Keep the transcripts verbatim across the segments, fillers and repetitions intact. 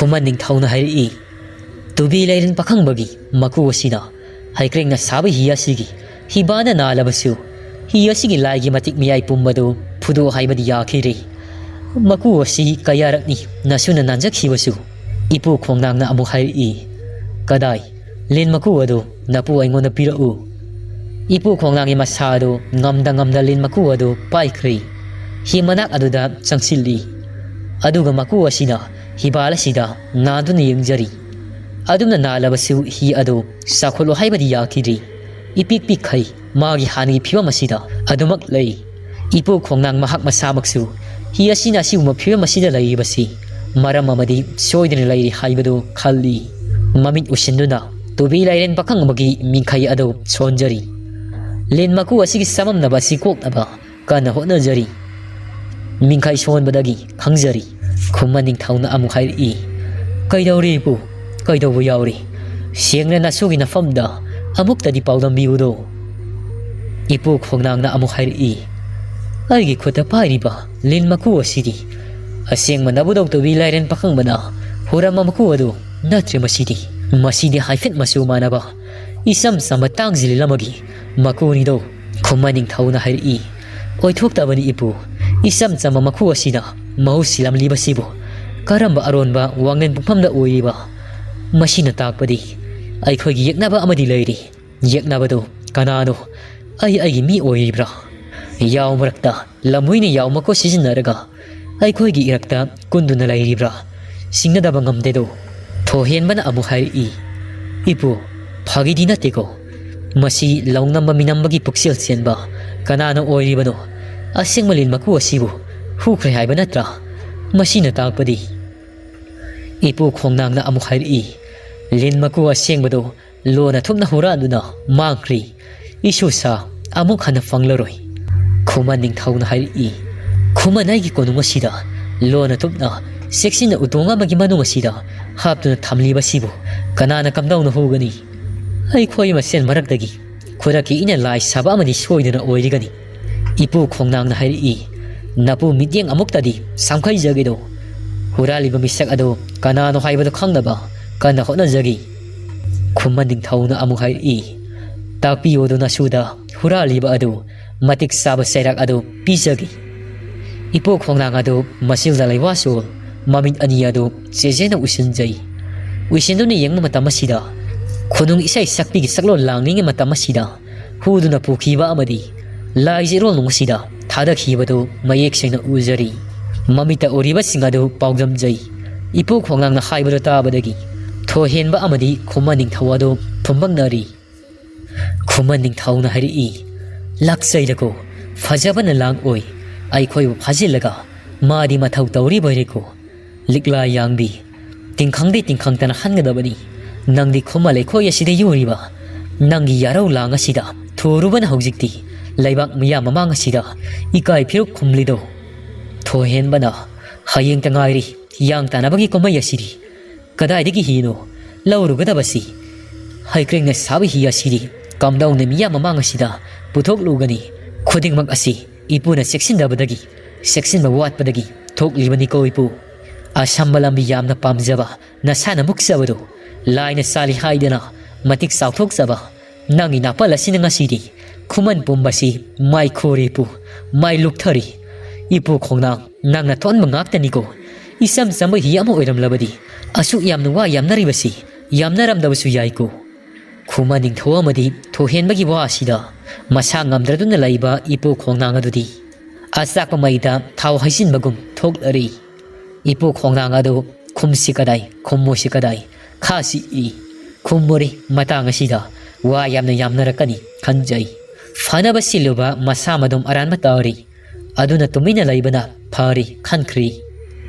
ꯈꯨꯃꯟ ꯅꯤꯡꯊꯧꯅ ꯍꯥꯏꯔꯛꯏ, "ꯇꯨꯕꯤ ꯂꯩꯔꯦꯟ ꯄꯥꯈꯪꯕꯒꯤ ꯃꯀꯨ ꯑꯁꯤꯅ ꯍꯩꯀ꯭ꯔꯦꯡꯅ ꯁꯥꯕ ꯍꯤ ꯑꯁꯤꯒꯤ ꯍꯤꯕꯥꯅ ꯅꯥꯜꯂꯕꯁꯨ, ꯍꯤ ꯑꯁꯤꯒꯤ ꯂꯥꯏꯒꯤ ꯃꯇꯤꯛ ꯃꯌꯥꯏ ꯄꯨꯝꯕꯗꯨ ꯐꯨꯗꯣꯛ ꯍꯥꯏꯕꯗꯤ ꯌꯥꯈꯤꯗ꯭ꯔꯦ꯫ ꯃꯀꯨ ꯑꯁꯤ ꯀꯌꯥꯔꯛꯅꯤ ꯅꯁꯨꯅ ꯅꯥꯟꯖꯈꯤꯕꯁꯨ?" ꯏꯄꯨ ꯈꯣꯡꯅꯥꯡꯅ ꯑꯃꯨꯛ ꯍꯥꯏꯔꯛꯏ, "ꯀꯗꯥꯏ? ꯂꯤꯟ ꯃꯀꯨ ꯑꯗꯨ ꯅꯄꯨ ꯑꯩꯉꯣꯟꯗ ꯄꯤꯔꯛꯎ꯫" ꯏꯄꯨ ꯈꯣꯡꯅꯥꯡꯒꯤ ꯃꯁꯥ ꯑꯗꯨ ꯉꯝꯗ ꯉꯝꯗ ꯂꯤꯟ ꯃꯀꯨ ꯑꯗꯨ ꯄꯥꯏꯈ꯭ꯔꯦ꯫ ꯍꯤ ꯃꯅꯥꯛ ꯑꯗꯨꯗ ꯆꯪꯁꯤꯜꯂꯤ꯫ ꯑꯗꯨꯒ ꯃꯀꯨ ꯑꯁꯤꯅ ꯍꯤꯕꯥꯜ ꯑꯁꯤꯗ ꯅꯥꯟꯗꯨꯅ ꯌꯦꯡꯖꯔꯤ꯫ ꯑꯗꯨꯝꯅ ꯅꯥꯜꯂꯕꯁꯨ ꯍꯤ ꯑꯗꯨ ꯆꯥꯎꯈꯠꯂꯣ ꯍꯥꯏꯕꯗꯤ ꯌꯥꯈꯤꯗ꯭ꯔꯤ꯫ ꯏꯄꯤꯛ ꯄꯤꯛꯈꯩ꯫ ꯃꯥꯒꯤ ꯍꯥꯟꯅꯒꯤ ꯐꯤꯕꯝ ꯑꯁꯤꯗ ꯑꯗꯨꯃꯛ ꯂꯩ꯫ ꯏꯄꯨ ꯈꯣꯡꯅꯥꯡ ꯃꯍꯥꯛ ꯃꯁꯥꯃꯛꯁꯨ ꯍꯤ ꯑꯁꯤꯅ ꯑꯁꯤꯒꯨꯝꯕ ꯐꯤꯕꯝ ꯑꯁꯤꯗ ꯂꯩꯔꯤꯕꯁꯤ ꯃꯔꯝ ꯑꯃꯗꯤ ꯁꯣꯏꯗꯅ ꯂꯩꯔꯤ ꯍꯥꯏꯕꯗꯨ ꯈꯜꯂꯤ꯫ ꯃꯃꯤꯠ ꯎꯁꯤꯟꯗꯨꯅ ꯇꯨꯕꯤ ꯂꯥꯏꯔꯦꯟ ꯄꯥꯈꯪ ꯑꯃꯒꯤ ꯃꯤꯡꯈꯩ ꯑꯗꯨ ꯁꯣꯟꯖꯔꯤ꯫ ꯂꯤꯟ ꯃꯀꯨ ꯑꯁꯤꯒꯤ ꯆꯃꯝꯅꯕ ꯑꯁꯤ ꯀꯣꯛꯅꯕ ꯀꯟꯅ ꯍꯣꯠꯅꯖꯔꯤ꯫ ꯃꯤꯡꯈꯩ ꯁꯣꯟꯕꯗꯒꯤ ꯈꯪꯖꯔꯤ꯫ ꯈꯨꯃꯟ ꯅꯤꯡꯊꯧꯅ ꯑꯃꯨꯛ ꯍꯥꯏꯔꯛꯏ, "ꯀꯩꯗꯧꯔꯤ ꯏꯄꯨ? ꯀꯩꯗꯧꯕ ꯌꯥꯎꯔꯤ? ꯁꯦꯡꯅ ꯅꯁꯨꯒꯤ ꯅꯐꯝꯗ ꯑꯃꯨꯛꯇꯗꯤ ꯄꯥꯎꯗꯝꯕꯤꯌꯨꯗꯣ꯫" ꯏꯄꯨ ꯈꯣꯡꯅꯥꯡꯅ ꯑꯃꯨꯛ ꯍꯥꯏꯔꯛꯏ, "ꯑꯩꯒꯤ ꯈꯨꯠꯇ ꯄꯥꯏꯔꯤꯕ ꯂꯤꯟ ꯃꯀꯨ ꯑꯁꯤꯗꯤ ꯑꯁꯦꯡꯕ ꯅꯕꯨꯗꯧ ꯇꯨꯕꯤ ꯂꯥꯏꯔꯦꯟ ꯄꯥꯈꯪꯕꯅ ꯍꯨꯔꯝꯕ ꯃꯀꯨ ꯑꯗꯨ ꯅꯠꯇ꯭ꯔꯦ꯫ ꯃꯁꯤꯗꯤ, ꯃꯁꯤꯗꯤ ꯍꯥꯏꯐꯦꯠ ꯃꯆꯨ ꯃꯥꯟꯅꯕ ꯏꯆꯝ ꯆꯝꯕ ꯇꯥꯡꯖꯤꯜ ꯑꯃꯒꯤ ꯃꯀꯨꯅꯤꯗꯣ꯫" ꯈꯨꯃꯟ ꯅꯤꯡꯊꯧꯅ ꯍꯥꯏꯔꯛꯏ, "ꯑꯣꯏꯊꯣꯛꯇꯕꯅꯤ ꯏꯄꯨ꯫ ꯏꯆꯝ ꯆꯝꯕ ꯃꯀꯨ ꯑꯁꯤꯅ ꯃꯍꯨꯠ ꯁꯤꯜꯂꯝꯂꯤꯕꯁꯤꯕꯨ ꯀꯔꯝꯕ ꯑꯔꯣꯟꯕ ꯋꯥꯡꯂꯦꯟ ꯄꯨꯡꯐꯝꯗ ꯑꯣꯏꯔꯤꯕ? ꯃꯁꯤꯅ ꯇꯥꯛꯄꯗꯤ ꯑꯩꯈꯣꯏꯒꯤ ꯌꯦꯛꯅꯕ ꯑꯃꯗꯤ ꯂꯩꯔꯤ꯫ ꯌꯦꯛꯅꯕꯗꯨ ꯀꯅꯥꯅꯣ? ꯑꯩ ꯑꯩꯒꯤ ꯃꯤ ꯑꯣꯏꯔꯤꯕ꯭ꯔꯥ? ꯌꯥꯎ ꯃꯔꯛꯇ ꯂꯝꯍꯨꯏꯅ ꯌꯥꯎ ꯃꯀꯨ ꯁꯤꯖꯤꯟꯅꯔꯒ ꯑꯩꯈꯣꯏꯒꯤ ꯏꯔꯛꯇ ꯀꯨꯟꯗꯨꯅ ꯂꯩꯔꯤꯕ꯭ꯔꯥ? ꯁꯤꯡꯅꯗꯕ ꯉꯝꯗꯦꯗꯣ꯫" ꯊꯣꯏꯍꯦꯟꯕꯅ ꯑꯃꯨꯛ ꯍꯥꯏꯔꯛꯏ, "ꯏꯄꯨ, ꯐꯥꯒꯤꯗꯤ ꯅꯠꯇꯦꯀꯣ꯫ ꯃꯁꯤ ꯂꯧꯅꯝꯕ ꯃꯤꯅꯝꯕꯒꯤ ꯄꯨꯛꯆꯦꯜ ꯆꯦꯟꯕ ꯀꯅꯥꯅ ꯑꯣꯏꯔꯤꯕꯅꯣ? ꯑꯁꯦꯡꯕ ꯂꯤꯟ ꯃꯀꯨ ꯑꯁꯤꯕꯨ ꯍꯨꯈ꯭ꯔꯦ ꯍꯥꯏꯕ ꯅꯠꯇ꯭ꯔꯥ? ꯃꯁꯤꯅ ꯇꯥꯛꯄꯗꯤ꯫" ꯏꯄꯨ ꯈꯣꯡꯅꯥꯡꯅ ꯑꯃꯨꯛ ꯍꯥꯏꯔꯛꯏ, "ꯂꯤꯟ ꯃꯀꯨ ꯑꯁꯦꯡꯕꯗꯨ ꯂꯣꯟꯅ ꯊꯨꯞꯅ ꯍꯨꯔꯥꯟꯗꯨꯅ ꯃꯥꯡꯈ꯭ꯔꯤ꯫ ꯏꯁꯨꯁꯥ ꯑꯃꯨꯛ ꯍꯟꯅ ꯐꯪꯂꯔꯣꯏ꯫" ꯈꯨꯃꯟ ꯅꯤꯡꯊꯧꯅ ꯍꯥꯏꯔꯛꯏ, "ꯈꯨꯃꯟ ꯑꯩꯒꯤ ꯀꯣꯅꯨꯡ ꯑꯁꯤꯗ ꯂꯣꯟꯅ ꯊꯨꯞꯅ ꯆꯦꯛꯁꯤꯟꯅ ꯎꯇꯣꯡ ꯑꯃꯒꯤ ꯃꯅꯨꯡ ꯑꯁꯤꯗ ꯍꯥꯞꯇꯨꯅ ꯊꯝꯂꯤꯕꯁꯤꯕꯨ ꯀꯅꯥꯅ ꯀꯝꯗꯧꯅ ꯍꯨꯒꯅꯤ? ꯑꯩꯈꯣꯏ ꯃꯁꯦꯟ ꯃꯔꯛꯇꯒꯤ ꯈꯨꯗꯛꯀꯤ ꯏꯅ ꯂꯥꯏ ꯁꯥꯕ ꯑꯃꯗꯤ ꯁꯣꯏꯗꯅ ꯑꯣꯏꯔꯤꯒꯅꯤ꯫" ꯏꯄꯨ ꯈꯣꯡꯅꯥꯡꯅ ꯍꯥꯏꯔꯛꯏ, "ꯅꯄꯨ ꯃꯤꯠꯌꯦꯡ ꯑꯃꯨꯛꯇꯗꯤ ꯁꯝꯈꯩꯖꯒꯦꯗꯣ꯫ ꯍꯨꯔꯥꯜꯂꯤꯕ ꯃꯤꯁꯛ ꯑꯗꯨ ꯀꯅꯥꯅꯣ ꯍꯥꯏꯕꯗꯨ ꯈꯪꯅꯕ ꯀꯟꯅ ꯍꯣꯠꯅꯖꯔꯤ꯫ ꯈꯨꯃꯟ ꯅꯤꯡꯊꯧꯅ ꯑꯃꯨꯛ ꯍꯥꯏꯔꯛꯏ, "ꯇꯥꯛꯄꯤꯌꯣꯗꯨ ꯅꯁꯨꯗ ꯍꯨꯔꯥꯜꯂꯤꯕ ꯑꯗꯨ ꯃꯇꯤꯛ ꯆꯥꯕ ꯆꯩꯔꯥꯛ ꯑꯗꯨ ꯄꯤꯖꯒꯦ"꯫ ꯏꯄꯨ ꯈꯣꯡꯅꯥꯡ ꯑꯗꯨ ꯃꯆꯤꯜꯗ ꯂꯩꯋꯥꯁꯨ ꯃꯃꯤꯠ ꯑꯅꯤ ꯑꯗꯨ ꯆꯦꯖꯦꯅ ꯎꯏꯁꯤꯟꯖꯩ꯫ ꯎꯏꯁꯤꯟꯗꯨꯅ ꯌꯦꯡꯕ ꯃꯇꯝ ꯑꯁꯤꯗ ꯈꯨꯅꯨꯡ ꯏꯁꯩ ꯁꯛꯄꯤꯒꯤ ꯁꯛꯂꯣꯟ ꯂꯥꯡꯂꯤꯉꯩ ꯃꯇꯝ ꯑꯁꯤꯗ ꯍꯨꯗꯨꯅ ꯄꯨꯈꯤꯕ ꯑꯃꯗꯤ ꯂꯥꯏꯖ ꯏꯔꯣꯜꯅꯨꯡ ꯑꯁꯤꯗ ꯊꯥꯗꯈꯤꯕꯗꯨ ꯃꯌꯦꯛ ꯁꯦꯡꯅ ꯎꯖꯔꯤ꯫ ꯃꯃꯤꯠꯇ ꯎꯔꯤꯕꯁꯤꯡ ꯑꯗꯨ ꯄꯥꯎꯗꯝꯖꯩ꯫ ꯏꯄꯨ ꯈꯣꯡꯅꯥꯡꯅ ꯍꯥꯏꯕꯗꯨ ꯇꯥꯕꯗꯒꯤ ꯊꯣꯏꯍꯦꯟꯕ ꯑꯃꯗꯤ ꯈꯨꯃꯟ ꯅꯤꯡꯊꯧ ꯑꯗꯨ ꯐꯨꯝꯕꯪꯅꯔꯤ꯫ ꯈꯨꯃꯟ ꯅꯤꯡꯊꯧꯅ ꯍꯥꯏꯔꯛꯏ, "ꯂꯥꯛꯆꯩꯔꯀꯣ, ꯐꯖꯕꯅ ꯂꯥꯡ ꯑꯣꯏ, ꯑꯩꯈꯣꯏꯕꯨ ꯐꯥꯖꯤꯜꯂꯒ ꯃꯥꯗꯤ ꯃꯊꯧ ꯇꯧꯔꯤꯕꯣꯏꯔꯦꯀꯣ꯫ ꯂꯤꯛꯂꯥ ꯌꯥꯡꯕꯤ, ꯇꯤꯡꯈꯪꯗꯤ ꯇꯤꯡꯈꯪꯇꯅ ꯍꯟꯒꯗꯕꯅꯤ꯫ ꯅꯪꯗꯤ ꯈꯨꯃꯟ ꯂꯩꯈꯣꯏ ꯑꯁꯤꯗ ꯌꯨꯔꯤꯕ ꯅꯪꯒꯤ ꯌꯥꯔꯧ ꯂꯥꯡ ꯑꯁꯤꯗ ꯊꯨꯔꯨꯕꯅ ꯍꯧꯖꯤꯛꯇꯤ ꯂꯩꯕꯥꯛ ꯃꯤꯌꯥꯝ ꯃꯃꯥꯡ ꯑꯁꯤꯗ ꯏꯀꯥꯏ ꯐꯤꯔꯨꯛ ꯈꯨꯝꯂꯤꯗꯣ?" ꯊꯣꯏꯍꯦꯟꯕꯅ, "ꯍꯌꯦꯡꯇ ꯉꯥꯏꯔꯤ ꯌꯥꯡ ꯇꯥꯅꯕꯒꯤ ꯀꯨꯝꯍꯩ ꯑꯁꯤꯗꯤ꯫ ꯀꯗꯥꯏꯗꯒꯤ ꯍꯤꯅꯣ ꯂꯧꯔꯨꯒꯗꯕꯁꯤ? ꯍꯩꯀ꯭ꯔꯦꯡꯅ ꯁꯥꯕ ꯍꯤ ꯑꯁꯤꯗꯤ ꯀꯝꯗꯧꯅ ꯃꯤꯌꯥꯝ ꯃꯃꯥꯡ ꯑꯁꯤꯗ ꯄꯨꯊꯣꯛꯂꯨꯒꯅꯤ? ꯈꯨꯗꯤꯡꯃꯛ ꯑꯁꯤ ꯏꯄꯨꯅ ꯆꯦꯛꯁꯤꯟꯗꯕꯗꯒꯤ, ꯆꯦꯛꯁꯤꯟꯕ ꯋꯥꯠꯄꯗꯒꯤ ꯊꯣꯛꯂꯤꯕꯅꯤꯀꯣ ꯏꯄꯨ꯫ ꯑꯁꯝꯕ ꯂꯝꯕꯤ ꯌꯥꯝꯅ ꯄꯥꯝꯖꯕ ꯅꯁꯥꯅ ꯃꯨꯛꯆꯕꯗꯨ ꯂꯥꯏꯅ ꯆꯥꯜꯂꯤ ꯍꯥꯏꯗꯅ ꯃꯇꯤꯛ ꯆꯥꯎꯊꯣꯛꯆꯕ ꯅꯪꯒꯤ ꯅꯥꯄꯜ ꯑꯁꯤꯅ ꯉꯁꯤꯗꯤ ꯈꯨꯃꯟ ꯄꯨꯝꯕꯁꯤ ꯃꯥꯏ ꯈꯣꯔꯤ ꯏꯄꯨ, ꯃꯥꯏ ꯂꯨꯞꯊꯔꯤ꯫ ꯏꯄꯨ ꯈꯣꯡꯅꯥꯡ, ꯅꯪꯅ ꯊꯣꯟꯕ ꯉꯥꯛꯇꯅꯤꯀꯣ꯫ ꯏꯆꯝ ꯆꯝꯕ ꯍꯤ ꯑꯃ ꯑꯣꯏꯔꯝꯂꯕꯗꯤ ꯑꯁꯨꯛ ꯌꯥꯝꯅ ꯋꯥ ꯌꯥꯝꯅꯔꯤꯕꯁꯤ ꯌꯥꯝꯅꯔꯝꯗꯕꯁꯨ ꯌꯥꯏꯀꯣ"꯫ ꯈꯨꯃꯟ ꯅꯤꯡꯊꯧ ꯑꯃꯗꯤ ꯊꯣꯏꯍꯦꯟꯕꯒꯤ ꯋꯥ ꯑꯁꯤꯗ ꯃꯁꯥ ꯉꯝꯗ꯭ꯔꯗꯨꯅ ꯂꯩꯕ ꯏꯄꯨ ꯈꯣꯡꯅꯥꯡ ꯑꯗꯨꯗꯤ ꯑꯆꯥꯛꯄ ꯃꯩꯗ ꯊꯥꯎ ꯍꯩꯖꯤꯟꯕꯒꯨꯝ ꯊꯣꯛꯂꯔꯤ꯫ ꯏꯄꯨ ꯈꯣꯡꯅꯥꯡ ꯑꯗꯨ ꯈꯨꯝꯁꯤ ꯀꯗꯥꯏ, ꯈꯨꯝꯃꯣꯏꯁꯤ ꯀꯗꯥꯏ, ꯈꯥꯁꯤ ꯏ꯫ ꯈꯨꯝꯃꯨꯔꯤ, ꯃꯇꯥꯡ ꯑꯁꯤꯗ ꯋꯥ ꯌꯥꯝꯅ ꯌꯥꯝꯅꯔꯛꯀꯅꯤ ꯈꯟꯖꯩ꯫ ꯐꯅꯕ ꯁꯤꯜꯂꯨꯕ ꯃꯁꯥ ꯃꯗꯨꯝ ꯑꯔꯥꯟꯕ ꯇꯧꯔꯤ꯫ ꯑꯗꯨꯅ ꯇꯨꯃꯤꯟꯅ ꯂꯩꯕꯅ ꯐꯔꯤ ꯈꯟꯈ꯭ꯔꯤ꯫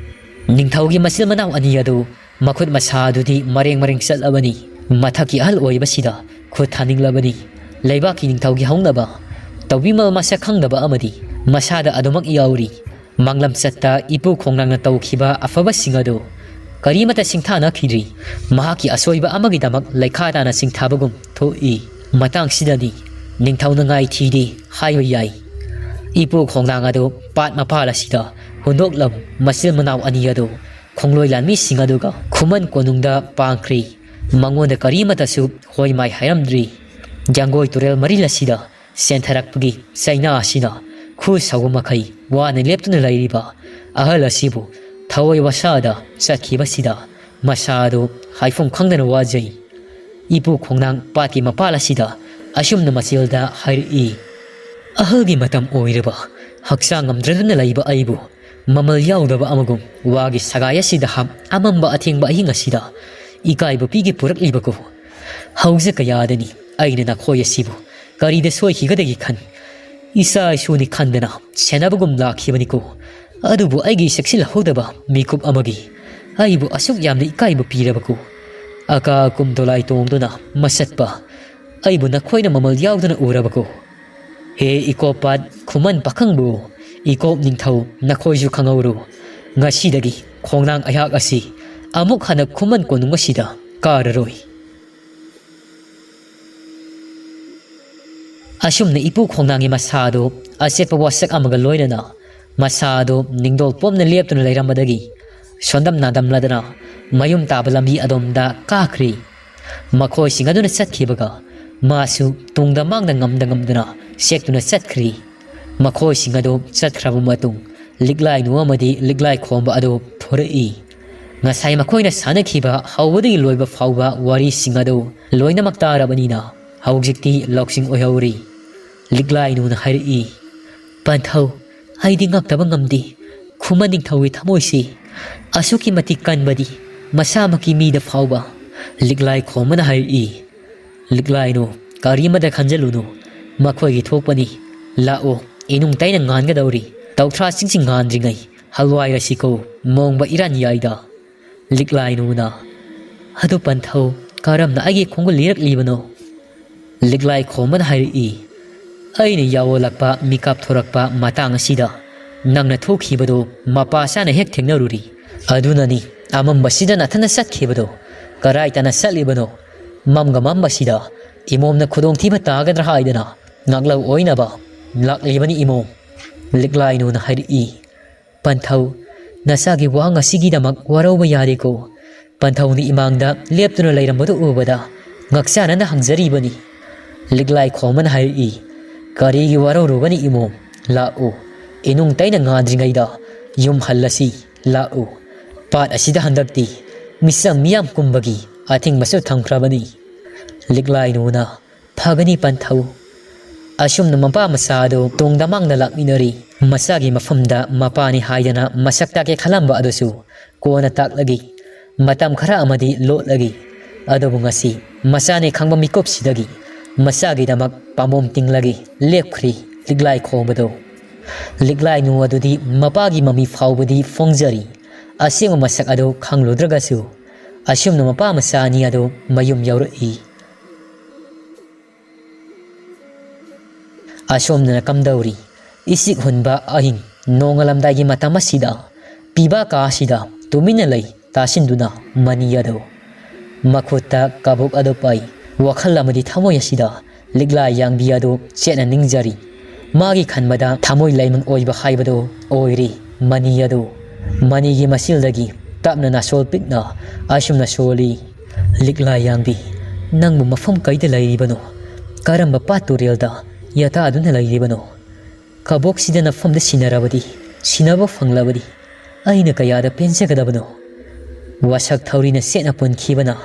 ꯅꯤꯡꯊꯧꯒꯤ ꯃꯆꯤꯟ ꯃꯅꯥꯎ ꯑꯅꯤ ꯑꯗꯨ ꯃꯈꯨꯠ ꯃꯁꯥ ꯑꯗꯨꯗꯤ ꯃꯔꯦꯡ ꯃꯔꯦꯡ ꯆꯠꯂꯕꯅꯤ꯫ ꯃꯊꯛꯀꯤ ꯑꯍꯜ ꯑꯣꯏꯕꯁꯤꯗ ꯈꯨꯠ ꯊꯥꯅꯤꯡꯂꯕꯅꯤ꯫ ꯂꯩꯕꯥꯛꯀꯤ ꯅꯤꯡꯊꯧꯒꯤ ꯍꯧꯅꯕ ꯇꯧꯕꯤꯃꯜ ꯃꯁꯛ ꯈꯪꯗꯕ ꯑꯃꯗꯤ ꯃꯁꯥꯗ ꯑꯗꯨꯃꯛ ꯌꯥꯎꯔꯤ꯫ ꯃꯥꯡꯂꯝꯆꯠꯇ ꯏꯄꯨ ꯈꯣꯡꯅꯥꯡꯅ ꯇꯧꯈꯤꯕ ꯑꯐꯕꯁꯤꯡ ꯑꯗꯨ ꯀꯔꯤꯃꯠꯇ ꯁꯤꯡꯊꯥꯅꯈꯤꯗ꯭ꯔꯤ꯫ ꯃꯍꯥꯛꯀꯤ ꯑꯁꯣꯏꯕ ꯑꯃꯒꯤꯗꯃꯛ ꯂꯩꯈꯥ ꯇꯥꯅ ꯁꯤꯡꯊꯥꯕꯒꯨꯝ ꯊꯣꯛꯏ꯫ ꯃꯇꯥꯡꯁꯤꯗꯅꯤ ꯅꯤꯡꯊꯧꯅ ꯉꯥꯏ ꯊꯤꯔꯤ ꯍꯥꯏꯕ ꯌꯥꯏ꯫ ꯏꯄꯨ ꯈꯣꯡꯅꯥꯡ ꯑꯗꯨ ꯄꯥꯠ ꯃꯄꯥꯜ ꯑꯁꯤꯗ ꯍꯨꯟꯗꯣꯛꯂꯝ ꯃꯆꯤꯟ ꯃꯅꯥꯎ ꯑꯅꯤ ꯑꯗꯨ ꯈꯣꯡꯂꯣꯏ ꯂꯥꯟꯃꯤꯁꯤꯡ ꯑꯗꯨꯒ ꯈꯨꯃꯟ ꯀꯣꯅꯨꯡꯗ ꯄꯥꯡꯈ꯭ꯔꯤ꯫ ꯃꯉꯣꯟꯗ ꯀꯔꯤꯃꯠꯇꯁꯨ ꯍꯣꯏ ꯃꯥꯏ ꯍꯥꯏꯔꯝꯗ꯭ꯔꯤ꯫ ꯌꯥꯡꯒꯣꯏ ꯇꯨꯔꯦꯜ ꯃꯔꯤꯜ ꯑꯁꯤꯗ ꯆꯦꯟꯊꯔꯛꯄꯒꯤ ꯆꯩꯅꯥ ꯑꯁꯤꯅ ꯈꯨ ꯁꯧꯕ ꯃꯈꯩ ꯋꯥꯅ ꯂꯦꯞꯇꯨꯅ ꯂꯩꯔꯤꯕ ꯑꯍꯜ ꯑꯁꯤꯕꯨ ꯊꯋꯥꯏ ꯋꯥꯁꯥꯗ ꯆꯠꯈꯤꯕꯁꯤꯗ ꯃꯁꯥ ꯑꯗꯨ ꯍꯥꯏꯐꯝ ꯈꯪꯗꯅ ꯋꯥꯖꯩ꯫ ꯏꯄꯨ ꯈꯣꯡꯅꯥꯡ ꯄꯥꯠꯀꯤ ꯃꯄꯥꯜ ꯑꯁꯤꯗ ꯑꯁꯨꯝꯅ ꯃꯆꯤꯜꯗ ꯍꯥꯏꯔꯛꯏ, "ꯑꯍꯜꯒꯤ ꯃꯇꯝ ꯑꯣꯏꯔꯕ ꯍꯛꯆꯥꯡ ꯉꯝꯗ꯭ꯔꯗꯨꯅ ꯂꯩꯕ ꯑꯩꯕꯨ ꯃꯃꯜ ꯌꯥꯎꯗꯕ ꯑꯃꯒꯨꯝ ꯋꯥꯒꯤ ꯁꯒꯥꯏ ꯑꯁꯤꯗ ꯍꯥꯞ ꯑꯃꯝꯕ ꯑꯊꯦꯡꯕ ꯑꯍꯤꯡ ꯑꯁꯤꯗ ꯏꯀꯥꯏꯕ ꯄꯤꯒꯦ ꯄꯨꯔꯛꯂꯤꯕꯀꯣ꯫ ꯍꯧꯖꯤꯛ ꯀꯌꯥꯗꯅꯤ ꯑꯩꯅ ꯅꯈꯣꯏ ꯑꯁꯤꯕꯨ ꯀꯔꯤꯗ ꯁꯣꯏꯈꯤꯒꯗꯒꯦ ꯈꯟ, ꯏꯆꯥ ꯏꯁꯨꯅꯤ ꯈꯟꯗꯅ ꯁꯦꯟꯅꯕꯒꯨꯝ ꯂꯥꯛꯈꯤꯕꯅꯤꯀꯣ꯫ ꯑꯗꯨꯕꯨ ꯑꯩꯒꯤ ꯆꯦꯛꯁꯤꯜꯍꯧꯗꯕ ꯃꯤꯀꯨꯞ ꯑꯃꯒꯤ ꯑꯩꯕꯨ ꯑꯁꯨꯛ ꯌꯥꯝꯅ ꯏꯀꯥꯏꯕ ꯄꯤꯔꯕꯀꯣ꯫ ꯑꯀꯥ ꯑꯀꯨꯝ ꯗꯣꯂꯥꯏ ꯇꯣꯡꯗꯨꯅ ꯃꯆꯠꯄ ꯑꯩꯕꯨ ꯅꯈꯣꯏꯅ ꯃꯃꯜ ꯌꯥꯎꯗꯅ ꯎꯔꯕꯀꯣ꯫ ꯍꯦ ꯏꯀꯣꯞ ꯄꯥꯠ ꯈꯨꯃꯟ ꯄꯥꯈꯪꯕꯨ, ꯏꯀꯣꯞ ꯅꯤꯡꯊꯧ ꯅꯈꯣꯏꯁꯨ ꯈꯪꯍꯧꯔꯨ꯫ ꯉꯁꯤꯗꯒꯤ ꯈꯣꯡꯅꯥꯡ ꯑꯩꯍꯥꯛ ꯑꯁꯤ ꯑꯃꯨꯛ ꯍꯟꯅ ꯈꯨꯃꯟ ꯀꯣꯅꯨꯡ ꯑꯁꯤꯗ ꯀꯥꯔꯔꯣꯏ꯫" ꯑꯁꯨꯝꯅ ꯏꯄꯨ ꯈꯣꯡꯅꯥꯡꯒꯤ ꯃꯁꯥꯗꯨ ꯑꯆꯦꯠꯄ ꯋꯥꯁꯛ ꯑꯃꯒ ꯂꯣꯏꯅꯅ ꯃꯁꯥꯗꯨ ꯅꯤꯡꯗꯣꯜ ꯄꯣꯝꯅ ꯂꯦꯞꯇꯨꯅ ꯂꯩꯔꯝꯕꯗꯒꯤ ꯁꯣꯟꯗꯝ ꯅꯥꯗꯝꯂꯗꯅ ꯃꯌꯨꯝ ꯇꯥꯕ ꯂꯝꯕꯤ ꯑꯗꯣꯝꯗ ꯀꯥꯈ꯭ꯔꯤ꯫ ꯃꯈꯣꯏꯁꯤꯡ ꯑꯗꯨꯅ ꯆꯠꯈꯤꯕꯒ ꯃꯥꯁꯨ ꯇꯨꯡꯗ ꯃꯥꯡꯗ ꯉꯝꯗ ꯉꯝꯗꯅ ꯁꯦꯛꯇꯨꯅ ꯆꯠꯈ꯭ꯔꯤ꯫ ꯃꯈꯣꯏꯁꯤꯡ ꯑꯗꯨ ꯆꯠꯈ꯭ꯔꯕ ꯃꯇꯨꯡ ꯂꯤꯛꯂꯥꯏꯅꯨ ꯑꯃꯗꯤ ꯂꯤꯛꯂꯥꯏ ꯈꯣꯝꯕ ꯑꯗꯨ ꯊꯣꯔꯛꯏ꯫ ꯉꯁꯥꯏ ꯃꯈꯣꯏꯅ ꯁꯥꯟꯅꯈꯤꯕ ꯍꯧꯕꯗꯒꯤ ꯂꯣꯏꯕ ꯐꯥꯎꯕ ꯋꯥꯔꯤꯁꯤꯡ ꯑꯗꯨ ꯂꯣꯏꯅꯃꯛ ꯇꯥꯔꯕꯅꯤꯅ ꯍꯧꯖꯤꯛꯇꯤ ꯂꯧꯁꯤꯡ ꯑꯣꯏꯍꯧꯔꯤ꯫ ꯂꯤꯛꯂꯥꯏꯅꯨꯅ ꯍꯥꯏꯔꯛꯏ, "ꯄꯟꯊꯧ, ꯑꯩꯗꯤ ꯉꯛꯇꯕ ꯉꯝꯗꯦ꯫ ꯈꯨꯃꯟ ꯅꯤꯡꯊꯧꯒꯤ ꯊꯃꯣꯏꯁꯤ ꯑꯁꯨꯛꯀꯤ ꯃꯇꯤꯛ ꯀꯟꯕꯗꯤ ꯃꯁꯥꯃꯛꯀꯤ ꯃꯤꯗ ꯐꯥꯎꯕ꯫" ꯂꯤꯛꯂꯥꯏ ꯈꯣꯝꯕꯅ ꯍꯥꯏꯔꯛꯏ, "ꯂꯤꯛꯂꯥꯏꯅꯨ, ꯀꯔꯤꯃꯇ ꯈꯟꯖꯜꯂꯨꯅꯨ꯫ ꯃꯈꯣꯏꯒꯤ ꯊꯣꯛꯄꯅꯤ꯫ ꯂꯥꯛꯑꯣ, ꯏꯅꯨꯡ ꯇꯩꯅ ꯉꯥꯟꯒꯗꯧꯔꯤ꯫ ꯇꯧꯊ꯭ꯔꯥꯁꯤꯡꯁꯤ ꯉꯥꯟꯗ꯭ꯔꯤꯉꯩ ꯍꯜꯋꯥꯏꯔꯁꯤꯀꯣ, ꯃꯣꯡꯕ ꯏꯔꯥꯟ ꯌꯥꯏꯗ꯫" ꯂꯤꯛꯂꯥꯏꯅꯨꯅ, "ꯑꯗꯨ ꯄꯟꯊꯧ, ꯀꯔꯝꯅ ꯑꯩꯒꯤ ꯈꯣꯡꯒꯨꯜ ꯂꯤꯔꯛꯂꯤꯕꯅꯣ?" ꯂꯤꯛꯂꯥꯏ ꯈꯣꯝꯕꯅ ꯍꯥꯏꯔꯛꯏ, "ꯑꯩꯅ ꯌꯥꯑꯣꯜꯂꯛꯄ, ꯃꯤꯀꯥꯞ ꯊꯣꯔꯛꯄ ꯃꯇꯥꯡ ꯑꯁꯤꯗ ꯅꯪꯅ ꯊꯣꯛꯈꯤꯕꯗꯨ ꯃꯄꯥ ꯆꯥꯅ ꯍꯦꯛ ꯊꯦꯡꯅꯔꯨꯔꯤ꯫ ꯑꯗꯨꯅꯅꯤ ꯑꯃꯝꯕꯁꯤꯗ ꯅꯊꯟꯅ ꯆꯠꯈꯤꯕꯗꯣ꯫ ꯀꯔꯥꯏ ꯇꯥꯅ ꯆꯠꯂꯤꯕꯅꯣ? ꯃꯝꯒ ꯃꯝꯕꯁꯤꯗ ꯏꯃꯣꯝꯅ ꯈꯨꯗꯣꯡꯊꯤꯕ ꯇꯥꯒꯗ꯭ꯔꯥ ꯍꯥꯏꯗꯅ ꯉꯥꯛꯂꯧ ꯑꯣꯏꯅꯕ ꯂꯥꯛꯂꯤꯕꯅꯤ ꯏꯃꯣꯝ꯫" ꯂꯤꯛꯂꯥꯏꯅꯨꯅ ꯍꯥꯏꯔꯛꯏ, "ꯄꯟꯊꯧ, ꯅꯆꯥꯒꯤ ꯋꯥꯍꯪ ꯑꯁꯤꯒꯤꯗꯃꯛ ꯋꯥꯔꯧꯕ ꯌꯥꯗꯦꯀꯣ꯫ ꯄꯟꯊꯧꯅ ꯏꯃꯥꯡꯗ ꯂꯦꯞꯇꯨꯅ ꯂꯩꯔꯝꯕꯗꯨ ꯎꯕꯗ ꯉꯛꯆꯥꯅꯅ ꯍꯪꯖꯔꯤꯕꯅꯤ꯫ ꯂꯤꯛꯂꯥꯏ ꯈꯣꯝꯕꯅ ꯍꯥꯏꯔꯛꯏ, "ꯀꯔꯤꯒꯤ ꯋꯥꯔꯧꯔꯨꯒꯅꯤ ꯏꯃꯣꯝ? ꯂꯥꯛꯎ, ꯏꯅꯨꯡ ꯇꯩꯅ ꯉꯥꯟꯗ꯭ꯔꯤꯉꯩꯗ ꯌꯨꯝ ꯍꯜꯂꯁꯤ꯫ ꯂꯥꯛꯎ, ꯄꯥꯠ ꯑꯁꯤꯗ ꯍꯟꯗꯛꯇꯤ ꯃꯤꯆꯝ ꯃꯤꯌꯥꯝ ꯀꯨꯝꯕꯒꯤ ꯑꯊꯤꯡꯕꯁꯨ ꯊꯝꯈ꯭ꯔꯕꯅꯤ꯫" ꯂꯤꯛꯂꯥꯏꯅꯨꯅ, "ꯐꯒꯅꯤ ꯄꯟꯊꯧ꯫" ꯑꯁꯨꯝꯅ ꯃꯄꯥ ꯃꯆꯥ ꯑꯗꯨ ꯇꯨꯡꯗ ꯃꯥꯡꯗ ꯂꯥꯛꯃꯤꯟꯅꯔꯤ꯫ ꯃꯆꯥꯒꯤ ꯃꯐꯝꯗ ꯃꯄꯥꯅꯤ ꯍꯥꯏꯗꯅ ꯃꯁꯛ ꯇꯥꯛꯀꯦ ꯈꯜꯂꯝꯕ ꯑꯗꯨꯁꯨ ꯀꯣꯟꯅ ꯇꯥꯛꯂꯒꯦ꯫ ꯃꯇꯝ ꯈꯔ ꯑꯃꯗꯤ ꯂꯣꯠꯂꯒꯦ꯫ ꯑꯗꯨꯕꯨ ꯉꯁꯤ ꯃꯆꯥꯅꯤ ꯈꯪꯕ ꯃꯤꯀꯨꯞꯁꯤꯗꯒꯤ ꯃꯆꯥꯒꯤꯗꯃꯛ ꯄꯥꯝꯕꯣꯝ ꯇꯤꯡꯂꯒꯦ ꯂꯦꯞꯈ꯭ꯔꯦ ꯂꯤꯛꯂꯥꯏ ꯈꯣꯝꯕꯗꯨ꯫ ꯂꯤꯛꯂꯥꯏꯅꯨ ꯑꯗꯨꯗꯤ ꯃꯄꯥꯒꯤ ꯃꯃꯤ ꯐꯥꯎꯕꯗꯤ ꯐꯣꯡꯖꯔꯤ꯫ ꯑꯁꯦꯡꯕ ꯃꯁꯛ ꯑꯗꯨ ꯈꯪꯂꯨꯗ꯭ꯔꯒꯁꯨ ꯑꯁꯨꯝꯅ ꯃꯄꯥ ꯃꯆꯥ ꯑꯅꯤ ꯑꯗꯨ ꯃꯌꯨꯝ ꯌꯧꯔꯛꯏ꯫ ꯑꯁꯣꯝꯗꯅ ꯀꯝꯗꯧꯔꯤ? ꯏꯁꯤꯛ ꯍꯨꯟꯕ ꯑꯍꯤꯡ ꯅꯣꯡꯉꯥꯜꯂꯝꯗꯥꯏꯒꯤ ꯃꯇꯝ ꯑꯁꯤꯗ ꯄꯤꯕ ꯀꯥ ꯑꯁꯤꯗ ꯇꯨꯃꯤꯟꯅ ꯂꯩ ꯇꯥꯁꯤꯟꯗꯨꯅ ꯃꯅꯤ ꯑꯗꯨ꯫ ꯃꯈꯨꯠꯇ ꯀꯕꯣꯛ ꯑꯗꯨ ꯄꯥꯏ꯫ ꯋꯥꯈꯜ ꯑꯃꯗꯤ ꯊꯃꯣꯏ ꯑꯁꯤꯗ ꯂꯤꯛꯂꯥ ꯌꯥꯡꯕꯤ ꯑꯗꯨ ꯆꯦꯠꯅ ꯅꯤꯡꯖꯔꯤ꯫ ꯃꯥꯒꯤ ꯈꯟꯕꯗ ꯊꯃꯣꯏ ꯂꯩꯃꯪ ꯑꯣꯏꯕ ꯍꯥꯏꯕꯗꯨ ꯑꯣꯏꯔꯤ ꯃꯅꯤ ꯑꯗꯨ꯫ ꯃꯅꯤꯒꯤ ꯃꯆꯤꯜꯗꯒꯤ ꯇꯞꯅ ꯅꯥꯁꯣꯜ ꯄꯤꯛꯅ ꯑꯁꯨꯝꯅ ꯁꯣꯜꯂꯤ, "ꯂꯤꯛꯂꯥ ꯌꯥꯡꯕꯤ, ꯅꯪꯕꯨ ꯃꯐꯝ ꯀꯩꯗ ꯂꯩꯔꯤꯕꯅꯣ? ꯀꯔꯝꯕ ꯄꯥꯠ ꯇꯨꯔꯦꯜꯗ ꯌꯥꯇꯥꯗꯨꯅ ꯂꯩꯔꯤꯕꯅꯣ? ꯀꯕꯣꯛꯁꯤꯗ ꯅꯐꯝꯗ ꯁꯤꯟꯅꯔꯕꯗꯤ, ꯁꯤꯟꯅꯕ ꯐꯪꯂꯕꯗꯤ, ꯑꯩꯅ ꯀꯌꯥꯗ ꯄꯦꯟꯖꯒꯗꯕꯅꯣ? ꯋꯥꯁꯛ ꯊꯧꯔꯤꯅ ꯁꯦꯠꯅ ꯄꯨꯟꯈꯤꯕꯅ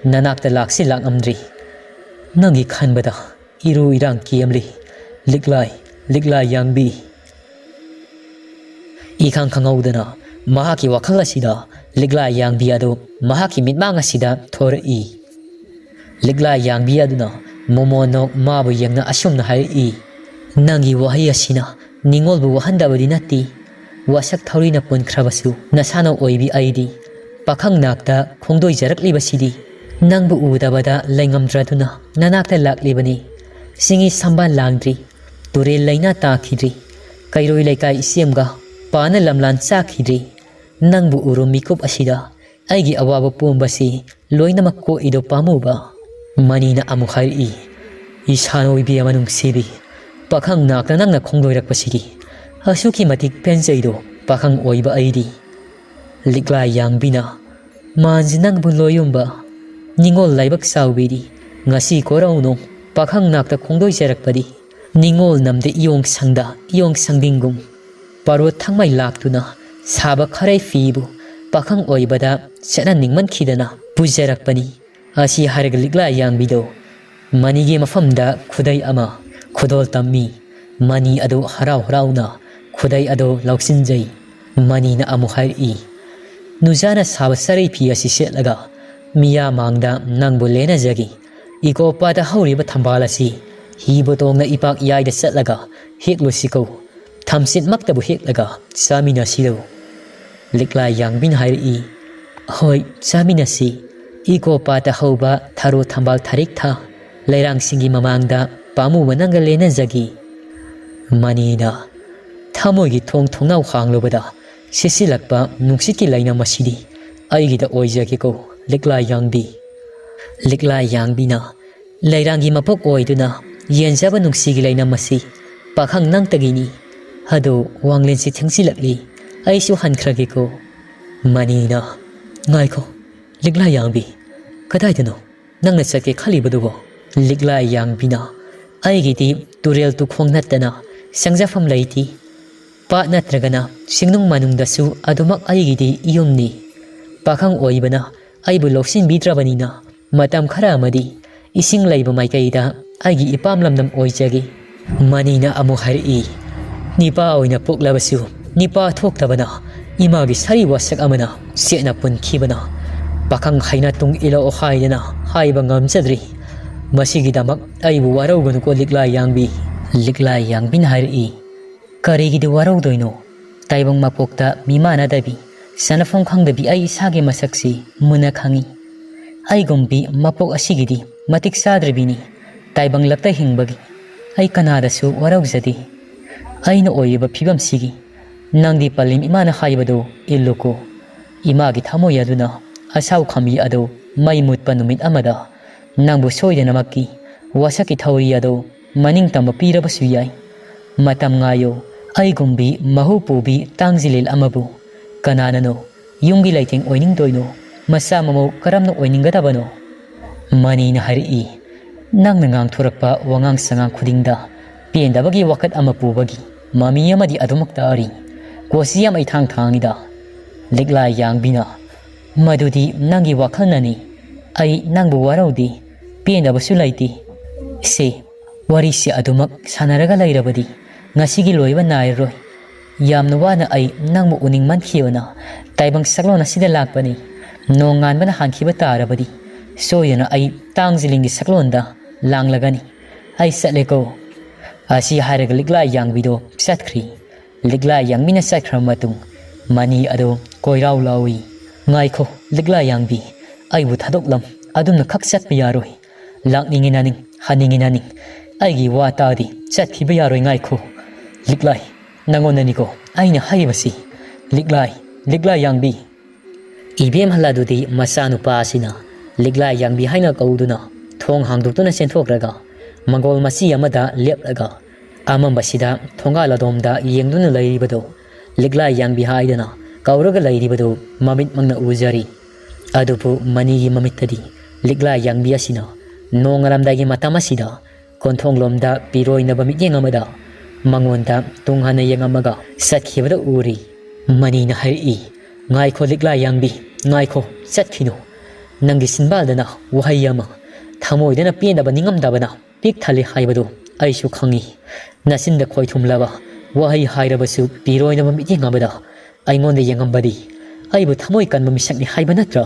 ꯅꯅꯥꯛꯇ ꯂꯥꯛꯁꯤ ꯂꯥꯛꯂꯝꯗ꯭ꯔꯤ꯫ ꯅꯪꯒꯤ ꯈꯟꯕꯗ ꯏꯔꯨ ꯏꯔꯥꯡ ꯀꯤꯌꯝꯂꯤ, ꯂꯤꯛꯂꯥꯏ, ꯂꯤꯛꯂꯥꯏ ꯌꯥꯡꯕꯤ꯫" ꯏꯈꯪ ꯈꯪꯍꯧꯗꯅ ꯃꯍꯥꯛꯀꯤ ꯋꯥꯈꯜ ꯑꯁꯤꯗ ꯂꯤꯛꯂꯥꯏ ꯌꯥꯡꯕꯤ ꯑꯗꯨ ꯃꯍꯥꯛꯀꯤ ꯃꯤꯠꯃꯥꯡ ꯑꯁꯤꯗ ꯊꯣꯔꯛꯏ꯫ ꯂꯤꯛꯂꯥꯏ ꯌꯥꯡꯕꯤ ꯑꯗꯨꯅ ꯃꯣꯃꯣꯟ ꯅꯣꯛ ꯃꯥꯕꯨ ꯌꯦꯡꯅ ꯑꯁꯨꯝꯅ ꯍꯥꯏꯔꯛꯏ, "ꯅꯪꯒꯤ ꯋꯥꯍꯩ ꯑꯁꯤꯅ ꯅꯤꯡꯉꯣꯜꯕꯨ ꯋꯥꯍꯟꯗꯕꯗꯤ ꯅꯠꯇꯦ꯫ ꯋꯥꯁꯛ ꯊꯧꯔꯤꯅ ꯄꯨꯟꯈ꯭ꯔꯕꯁꯨ ꯅꯁꯥꯅ ꯑꯣꯏꯕꯤ ꯑꯩꯗꯤ ꯄꯥꯈꯪ ꯅꯥꯛꯇ ꯈꯣꯡꯗꯣꯏꯖꯔꯛꯂꯤꯕꯁꯤꯗꯤ ꯅꯪꯕꯨ ꯎꯗꯕꯗ ꯂꯩꯉꯝꯗ꯭ꯔꯗꯨꯅ ꯅꯅꯥꯛꯇ ꯂꯥꯛꯂꯤꯕꯅꯤ꯫ ꯆꯤꯡꯒꯤ ꯁꯝꯕꯥꯜ ꯂꯥꯡꯗ꯭ꯔꯤ, ꯇꯨꯔꯦꯜ ꯂꯩꯅꯥ ꯇꯥꯈꯤꯗ꯭ꯔꯤ, ꯀꯩꯔꯣꯏ ꯂꯩꯀꯥꯏ ꯏꯆꯦꯝꯒ ꯄꯥꯅ ꯂꯝꯂꯥꯟ ꯆꯥꯈꯤꯗ꯭ꯔꯤ꯫ ꯅꯪꯕꯨ ꯎꯔꯨꯝ ꯃꯤꯀꯨꯞ ꯑꯁꯤꯗ ꯑꯩꯒꯤ ꯑꯋꯥꯕ ꯄꯨꯝꯕꯁꯤ ꯂꯣꯏꯅꯃꯛ ꯀꯣꯛꯏꯗꯣ ꯄꯥꯝꯃꯨꯕ꯫" ꯃꯅꯤꯅ ꯑꯃꯨꯛ ꯍꯥꯏꯔꯛꯏ, "ꯏꯁꯥꯅ ꯑꯣꯏꯕꯤ ꯑꯃ ꯅꯨꯡꯁꯤꯕꯤ, ꯄꯥꯈꯪ ꯅꯥꯛꯇ ꯅꯪꯅ ꯈꯣꯡꯗꯣꯏꯔꯛꯄꯁꯤꯗꯤ ꯑꯁꯨꯛꯀꯤ ꯃꯇꯤꯛ ꯄꯦꯟꯖꯩꯗꯣ ꯄꯥꯈꯪ ꯑꯣꯏꯕ ꯑꯩꯗꯤ꯫ ꯂꯤꯛꯂꯥ ꯌꯥꯡꯕꯤꯅ, ꯃꯥꯟꯁꯤ ꯅꯪꯕꯨ ꯂꯣꯏꯌꯨꯝꯕ, ꯅꯤꯡꯉꯣꯜ ꯂꯥꯏꯕꯛ ꯆꯥꯎꯕꯤꯗꯤ, ꯉꯁꯤ ꯀꯣꯔꯧꯅꯣ ꯄꯥꯈꯪ ꯅꯥꯛꯇ ꯈꯣꯡꯗꯣꯏꯖꯔꯛꯄꯗꯤ, ꯅꯤꯡꯉꯣꯜ ꯅꯝꯗ ꯏꯌꯣꯡ ꯁꯪꯗ ꯏꯌꯣꯡ ꯁꯪꯗꯤꯡꯒꯨꯝ, ꯄꯥꯔꯣ ꯊꯪꯃꯩ ꯂꯥꯛꯇꯨꯅ ꯁꯥꯕ ꯈꯔꯩ ꯐꯤꯕꯨ ꯄꯥꯈꯪ ꯑꯣꯏꯕꯗ ꯆꯠꯅꯅꯤꯡꯃꯟꯈꯤꯗꯅ ꯄꯨꯖꯔꯛꯄꯅꯤ꯫ ꯑꯁꯤ ꯍꯥꯏꯔꯒ ꯂꯤꯛꯂꯥ ꯌꯥꯡꯕꯤꯗꯣ ꯃꯅꯤꯒꯤ ꯃꯐꯝꯗ ꯈꯨꯗꯩ ꯑꯃ ꯈꯨꯗꯣꯜ ꯇꯝꯃꯤ꯫ ꯃꯅꯤ ꯑꯗꯨ ꯍꯔꯥꯎ ꯍꯔꯥꯎꯅ ꯈꯨꯗꯩ ꯑꯗꯨ ꯂꯧꯁꯤꯟꯖꯩ꯫ ꯃꯅꯤꯅ ꯑꯃꯨꯛ ꯍꯥꯏꯔꯛꯏ, "ꯅꯨꯖꯥꯅ ꯁꯥꯕ ꯆꯔꯩ ꯐꯤ ꯑꯁꯤ ꯁꯦꯠꯂꯒ ꯃꯤꯌꯥ ꯃꯥꯡꯗ ꯅꯪꯕꯨ ꯂꯦꯟꯅꯖꯒꯦ꯫ ꯏꯀꯣ ꯄꯥꯠꯇ ꯍꯧꯔꯤꯕ ꯊꯝꯕꯥꯜ ꯑꯁꯤ ꯍꯤꯕꯨ ꯇꯣꯡꯅ ꯏꯄꯥꯛ ꯌꯥꯏꯗ ꯆꯠꯂꯒ ꯍꯦꯛꯂꯨꯁꯤꯀꯣ꯫ ꯊꯝꯆꯦꯠꯃꯛꯇꯕꯨ ꯍꯦꯛꯂꯒ ꯆꯥꯃꯤꯟꯅꯁꯤꯔꯣ?" ꯂꯤꯛꯂꯥ ꯌꯥꯡꯕꯤꯅ ꯍꯥꯏꯔꯛꯏ, "ꯍꯣꯏ, ꯆꯥꯃꯤꯟꯅꯁꯤ꯫ ꯏꯀꯣ ꯄꯥꯠꯇ ꯍꯧꯕ ꯊꯔꯣ ꯊꯝꯕꯥꯜ ꯊꯔꯤꯛ ꯊꯥ ꯂꯩꯔꯥꯡꯁꯤꯡꯒꯤ ꯃꯃꯥꯡꯗ ꯄꯥꯝꯃꯨꯕ ꯅꯪꯒ ꯂꯦꯟꯅꯖꯒꯦ꯫" ꯃꯅꯤꯅ, "ꯊꯃꯣꯏꯒꯤ ꯊꯣꯡ ꯊꯣꯡꯅꯥꯎ ꯍꯥꯡꯂꯨꯕꯗ ꯁꯤꯠꯆꯤꯜꯂꯛꯄ ꯅꯨꯡꯁꯤꯠꯀꯤ ꯂꯩꯅꯝ ꯑꯁꯤꯗꯤ ꯑꯩꯒꯤꯗ ꯑꯣꯏꯖꯒꯦꯀꯣ, ꯂꯤꯛꯂꯥ ꯌꯥꯡꯕꯤ꯫" ꯂꯤꯛꯂꯥ ꯌꯥꯡꯕꯤꯅ, "ꯂꯩꯔꯥꯡꯒꯤ ꯃꯄꯣꯛ ꯑꯣꯏꯗꯨꯅ ꯌꯦꯟꯖꯕ ꯅꯨꯡꯁꯤꯒꯤ ꯂꯩꯅꯝ ꯑꯁꯤ ꯄꯥꯈꯪ ꯅꯪꯇꯒꯤꯅꯤ꯫ ꯑꯗꯣ ꯋꯥꯡꯂꯦꯟꯁꯤ ꯊꯦꯡꯖꯤꯜꯂꯛꯂꯤ, ꯑꯩꯁꯨ ꯍꯟꯈ꯭ꯔꯒꯦꯀꯣ꯫" ꯃꯅꯤꯅ, "ꯉꯥꯏꯈꯣ, ꯂꯤꯛꯂꯥ ꯌꯥꯡꯕꯤ, ꯀꯗꯥꯏꯗꯅꯣ ꯅꯪꯅ ꯆꯠꯀꯦ ꯈꯜꯂꯤꯕꯗꯨꯕꯣ?" ꯂꯤꯛꯂꯥ ꯌꯥꯡꯕꯤꯅ, "ꯑꯩꯒꯤꯗꯤ ꯇꯨꯔꯦꯜ ꯇꯨꯈꯣꯡ ꯅꯠꯇꯅ ꯆꯪꯖꯐꯝ ꯂꯩꯇꯦ꯫ ꯄꯥꯠ ꯅꯠꯇ꯭ꯔꯒꯅ ꯆꯤꯡꯅꯨꯡ ꯃꯅꯨꯡꯗꯁꯨ ꯑꯗꯨꯃꯛ ꯑꯩꯒꯤꯗꯤ ꯌꯨꯝꯅꯤ꯫ ꯄꯥꯈꯪ ꯑꯣꯏꯕꯅ ꯑꯩꯕꯨ ꯂꯧꯁꯤꯟꯕꯤꯗ꯭ꯔꯕꯅꯤꯅ ꯃꯇꯝ ꯈꯔ ꯑꯃꯗꯤ ꯏꯁꯤꯡ ꯂꯩꯕ ꯃꯥꯏꯀꯩꯗ ꯑꯩꯒꯤ ꯏꯄꯥꯝ ꯂꯝꯗꯝ ꯑꯣꯏꯖꯒꯦ꯫" ꯃꯅꯤꯅ ꯑꯃꯨꯛ ꯍꯥꯏꯔꯛꯏ, "ꯅꯤꯄꯥ ꯑꯣꯏꯅ ꯄꯣꯛꯂꯕꯁꯨ ꯅꯤꯄꯥ ꯊꯣꯛꯇꯕꯅ ꯏꯃꯥꯒꯤ ꯁꯥꯔꯤ ꯋꯥꯁꯛ ꯑꯃꯅ ꯆꯦꯠꯅ ꯄꯨꯟꯈꯤꯕꯅ ꯄꯥꯈꯪ ꯍꯩꯅ ꯇꯨꯡ ꯏꯜꯂꯛꯑꯣ ꯍꯥꯏꯗꯅ ꯍꯥꯏꯕ ꯉꯝꯖꯗ꯭ꯔꯤ꯫ ꯃꯁꯤꯒꯤꯗꯃꯛ ꯑꯩꯕꯨ ꯋꯥꯔꯧꯒꯅꯨꯀꯣ ꯂꯤꯛꯂꯥ ꯌꯥꯡꯕꯤ꯫" ꯂꯤꯛꯂꯥ ꯌꯥꯡꯕꯤꯅ ꯍꯥꯏꯔꯛꯏ, "ꯀꯔꯤꯒꯤꯗꯤ ꯋꯥꯔꯧꯗꯣꯏꯅꯣ? ꯇꯥꯏꯕꯪ ꯃꯄꯣꯛꯇ ꯃꯤꯃꯥꯟꯅꯗꯕꯤ, ꯆꯥꯅꯐꯝ ꯈꯪꯗꯕꯤ ꯑꯩ ꯏꯁꯥꯒꯤ ꯃꯁꯛꯁꯤ ꯃꯨꯟꯅ ꯈꯪꯏ꯫ ꯑꯩꯒꯨꯝꯕꯤ ꯃꯄꯣꯛ ꯑꯁꯤꯒꯤꯗꯤ ꯃꯇꯤꯛ ꯆꯥꯗ꯭ꯔꯤꯕꯤꯅꯤ꯫ ꯇꯥꯏꯕꯪ ꯂꯛꯇ ꯍꯤꯡꯕꯒꯤ ꯑꯩ ꯀꯅꯥꯗꯁꯨ ꯋꯥꯔꯧꯖꯗꯦ꯫ ꯑꯩꯅ ꯑꯣꯏꯔꯤꯕ ꯐꯤꯕꯝꯁꯤꯒꯤ ꯅꯪꯗꯤ ꯄꯂꯦꯝ ꯏꯃꯥꯅ ꯍꯥꯏꯕꯗꯨ ꯏꯜꯂꯨꯀꯣ꯫ ꯏꯃꯥꯒꯤ ꯊꯃꯣꯏ ꯑꯗꯨꯅ ꯑꯁꯥꯎ ꯈꯝꯕꯤ ꯑꯗꯨ ꯃꯩ ꯃꯨꯠꯄ ꯅꯨꯃꯤꯠ ꯑꯃꯗ ꯅꯪꯕꯨ ꯁꯣꯏꯗꯅꯃꯛꯀꯤ ꯋꯥꯁꯛꯀꯤ ꯊꯧꯔꯤ ꯑꯗꯨ ꯃꯅꯤꯡ ꯇꯝꯕ ꯄꯤꯔꯕꯁꯨ ꯌꯥꯏ꯫ ꯃꯇꯝ ꯉꯥꯏꯌꯨ, ꯑꯩꯒꯨꯝꯕꯤ ꯃꯍꯨ ꯄꯨꯕꯤ ꯇꯥꯡꯖꯤꯂꯦꯜ ꯑꯃꯕꯨ ꯀꯅꯥꯅꯅꯣ ꯌꯨꯝꯒꯤ ꯂꯩꯇꯦꯡ ꯑꯣꯏꯅꯤꯡꯗꯣꯏꯅꯣ? ꯃꯆꯥ ꯃꯃꯧ ꯀꯔꯝꯅ ꯑꯣꯏꯅꯤꯡꯒꯗꯕꯅꯣ? ꯃꯅꯤꯅ ꯍꯥꯏꯔꯛꯏ, ꯅꯪꯅ ꯉꯥꯡꯊꯣꯔꯛꯄ ꯋꯥꯉꯥꯡ ꯁꯉꯥꯡ ꯈꯨꯗꯤꯡꯗ ꯄꯦꯟꯗꯕꯒꯤ ꯋꯥꯀꯠ ꯑꯃ ꯄꯨꯕꯒꯤ ꯃꯃꯤ ꯑꯃꯗꯤ ꯑꯗꯨꯃꯛ ꯇꯥꯔꯤ꯫ ꯀꯣꯁꯤ ꯌꯥꯝ ꯑꯩ ꯊꯥꯡ ꯊꯥꯡꯉꯤꯗ꯫ ꯂꯤꯛꯂꯥ ꯌꯥꯡꯕꯤꯅ, ꯃꯗꯨꯗꯤ ꯅꯪꯒꯤ ꯋꯥꯈꯜꯅꯅꯤ꯫ ꯑꯩ ꯅꯪꯕꯨ ꯋꯥꯔꯧꯗꯦ꯫ ꯄꯦꯟꯗꯕꯁꯨ ꯂꯩꯇꯦ꯫ ꯁꯦ, ꯋꯥꯔꯤꯁꯤ ꯑꯗꯨꯃꯛ ꯁꯥꯟꯅꯔꯒ ꯂꯩꯔꯕꯗꯤ ꯉꯁꯤꯒꯤ ꯂꯣꯏꯕ ꯅꯥꯏꯔꯔꯣꯏ꯫ ꯌꯥꯝꯅ ꯋꯥꯅ ꯑꯩ ꯅꯪꯕꯨ ꯎꯅꯤꯡꯃꯟꯈꯤꯕꯅ ꯇꯥꯏꯕꯪ ꯁꯛꯂꯣꯟ ꯑꯁꯤꯗ ꯂꯥꯛꯄꯅꯤ꯫ ꯅꯣꯡꯉꯥꯟꯕꯅ ꯍꯥꯟꯈꯤꯕ ꯇꯥꯔꯕꯗꯤ ꯁꯣꯏꯗꯅ ꯑꯩ ꯇꯥꯡꯖꯤꯂꯤꯡꯒꯤ ꯁꯛꯂꯣꯟꯗ ꯂꯥꯡꯂꯒꯅꯤ꯫ ꯑꯩ ꯆꯠꯂꯦꯀꯣ꯫ ꯑꯁꯤ ꯍꯥꯏꯔꯒ ꯂꯤꯛꯂꯥ ꯌꯥꯡꯕꯤꯗꯣ ꯆꯠꯈ꯭ꯔꯤ꯫ ꯂꯤꯛꯂꯥ ꯌꯥꯡꯕꯤꯅ ꯆꯠꯈ꯭ꯔꯕ ꯃꯇꯨꯡ ꯃꯅꯤ ꯑꯗꯨ ꯀꯣꯏꯔꯥꯎ ꯂꯥꯎꯏ꯫ ꯉꯥꯏꯈꯣ, ꯂꯤꯛꯂꯥ ꯌꯥꯡꯕꯤ, ꯑꯩꯕꯨ ꯊꯥꯗꯣꯛꯂꯝ꯫ ꯑꯗꯨꯝꯅ ꯈꯛ ꯆꯠꯄ ꯌꯥꯔꯣꯏ꯫ ꯂꯥꯛꯅꯤꯡꯉꯤ ꯅꯅꯤꯡ, ꯍꯟꯅꯤꯡꯉꯤ ꯅꯅꯤꯡ꯫ ꯑꯩꯒꯤ ꯋꯥ ꯇꯥꯗꯤ ꯆꯠꯈꯤꯕ ꯌꯥꯔꯣꯏ, ꯉꯥꯏꯈꯣ꯫ ꯂꯤꯛꯂꯥꯏ, ꯅꯪꯉꯣꯟꯗꯅꯤꯀꯣ ꯑꯩꯅ ꯍꯥꯏꯔꯤꯕꯁꯤ꯫ ꯂꯤꯛꯂꯥꯏ, ꯂꯤꯛꯂꯥꯏ ꯌꯥꯡꯕꯤ꯫ ꯏꯕꯦꯝꯍꯜ ꯑꯗꯨꯗꯤ ꯃꯆꯥꯅꯨꯄꯥ ꯑꯁꯤꯅ ꯂꯤꯛꯂꯥꯏ ꯌꯥꯡꯕꯤ ꯍꯥꯏꯅ ꯀꯧꯗꯨꯅ ꯊꯣꯡ ꯍꯥꯡꯗꯣꯛꯇꯨꯅ ꯆꯦꯟꯊꯣꯛꯈ꯭ꯔꯒ ꯃꯪꯒꯣꯜ ꯃꯆꯤ ꯑꯃꯗ ꯂꯦꯞꯂꯒ ꯑꯃꯝꯕꯁꯤꯗ ꯊꯣꯡꯒꯥꯜ ꯑꯗꯣꯝꯗ ꯌꯦꯡꯗꯨꯅ ꯂꯩꯔꯤꯕꯗꯨ, ꯂꯤꯛꯂꯥꯏ ꯌꯥꯡꯕꯤ ꯍꯥꯏꯗꯅ ꯀꯧꯔꯒ ꯂꯩꯔꯤꯕꯗꯨ ꯃꯃꯤꯠꯃꯛꯅ ꯎꯖꯔꯤ꯫ ꯑꯗꯨꯕꯨ ꯃꯅꯤꯒꯤ ꯃꯃꯤꯠꯇꯗꯤ ꯂꯤꯛꯂꯥꯏ ꯌꯥꯡꯕꯤ ꯑꯁꯤꯅ ꯅꯣꯡꯉꯥꯜꯂꯝꯗꯥꯏꯒꯤ ꯃꯇꯝ ꯑꯁꯤꯗ ꯀꯣꯟꯊꯣꯡꯂꯣꯝꯗ ꯄꯤꯔꯣꯏꯅꯕ ꯃꯤꯠꯌꯦꯡ ꯑꯃꯗ ꯃꯉꯣꯟꯗ ꯇꯨꯡ ꯍꯟꯅ ꯌꯦꯡꯉꯝꯃꯒ ꯆꯠꯈꯤꯕꯗ ꯎꯔꯤ꯫ ꯃꯅꯤꯅ ꯍꯥꯏꯔꯛꯏ, "ꯉꯥꯏꯈꯣ ꯂꯤꯛꯂꯥ ꯌꯥꯡꯕꯤ, ꯉꯥꯏꯈꯣ, ꯆꯠꯈꯤꯅꯨ꯫ ꯅꯪꯒꯤ ꯆꯤꯟꯕꯥꯜꯗꯅ ꯋꯥꯍꯩ ꯑꯃ, ꯊꯃꯣꯏꯗꯅ ꯄꯦꯟꯗꯕ ꯅꯤꯡꯉꯝꯗꯕꯅ ꯄꯤꯛ ꯊꯜꯂꯤ ꯍꯥꯏꯕꯗꯨ ꯑꯩꯁꯨ ꯈꯪꯏ꯫ ꯅꯆꯤꯟꯗ ꯈꯣꯏ ꯊꯨꯝꯂꯕ ꯋꯥꯍꯩ ꯍꯥꯏꯔꯕꯁꯨ ꯄꯤꯔꯣꯏꯅꯕ ꯃꯤꯠꯌꯦꯡ ꯑꯃꯗ ꯑꯩꯉꯣꯟꯗ ꯌꯦꯡꯉꯝꯕꯗꯤ ꯑꯩꯕꯨ ꯊꯃꯣꯏ ꯀꯟꯕ ꯃꯤꯁꯛꯅꯤ ꯍꯥꯏꯕ ꯅꯠꯇ꯭ꯔꯥ?"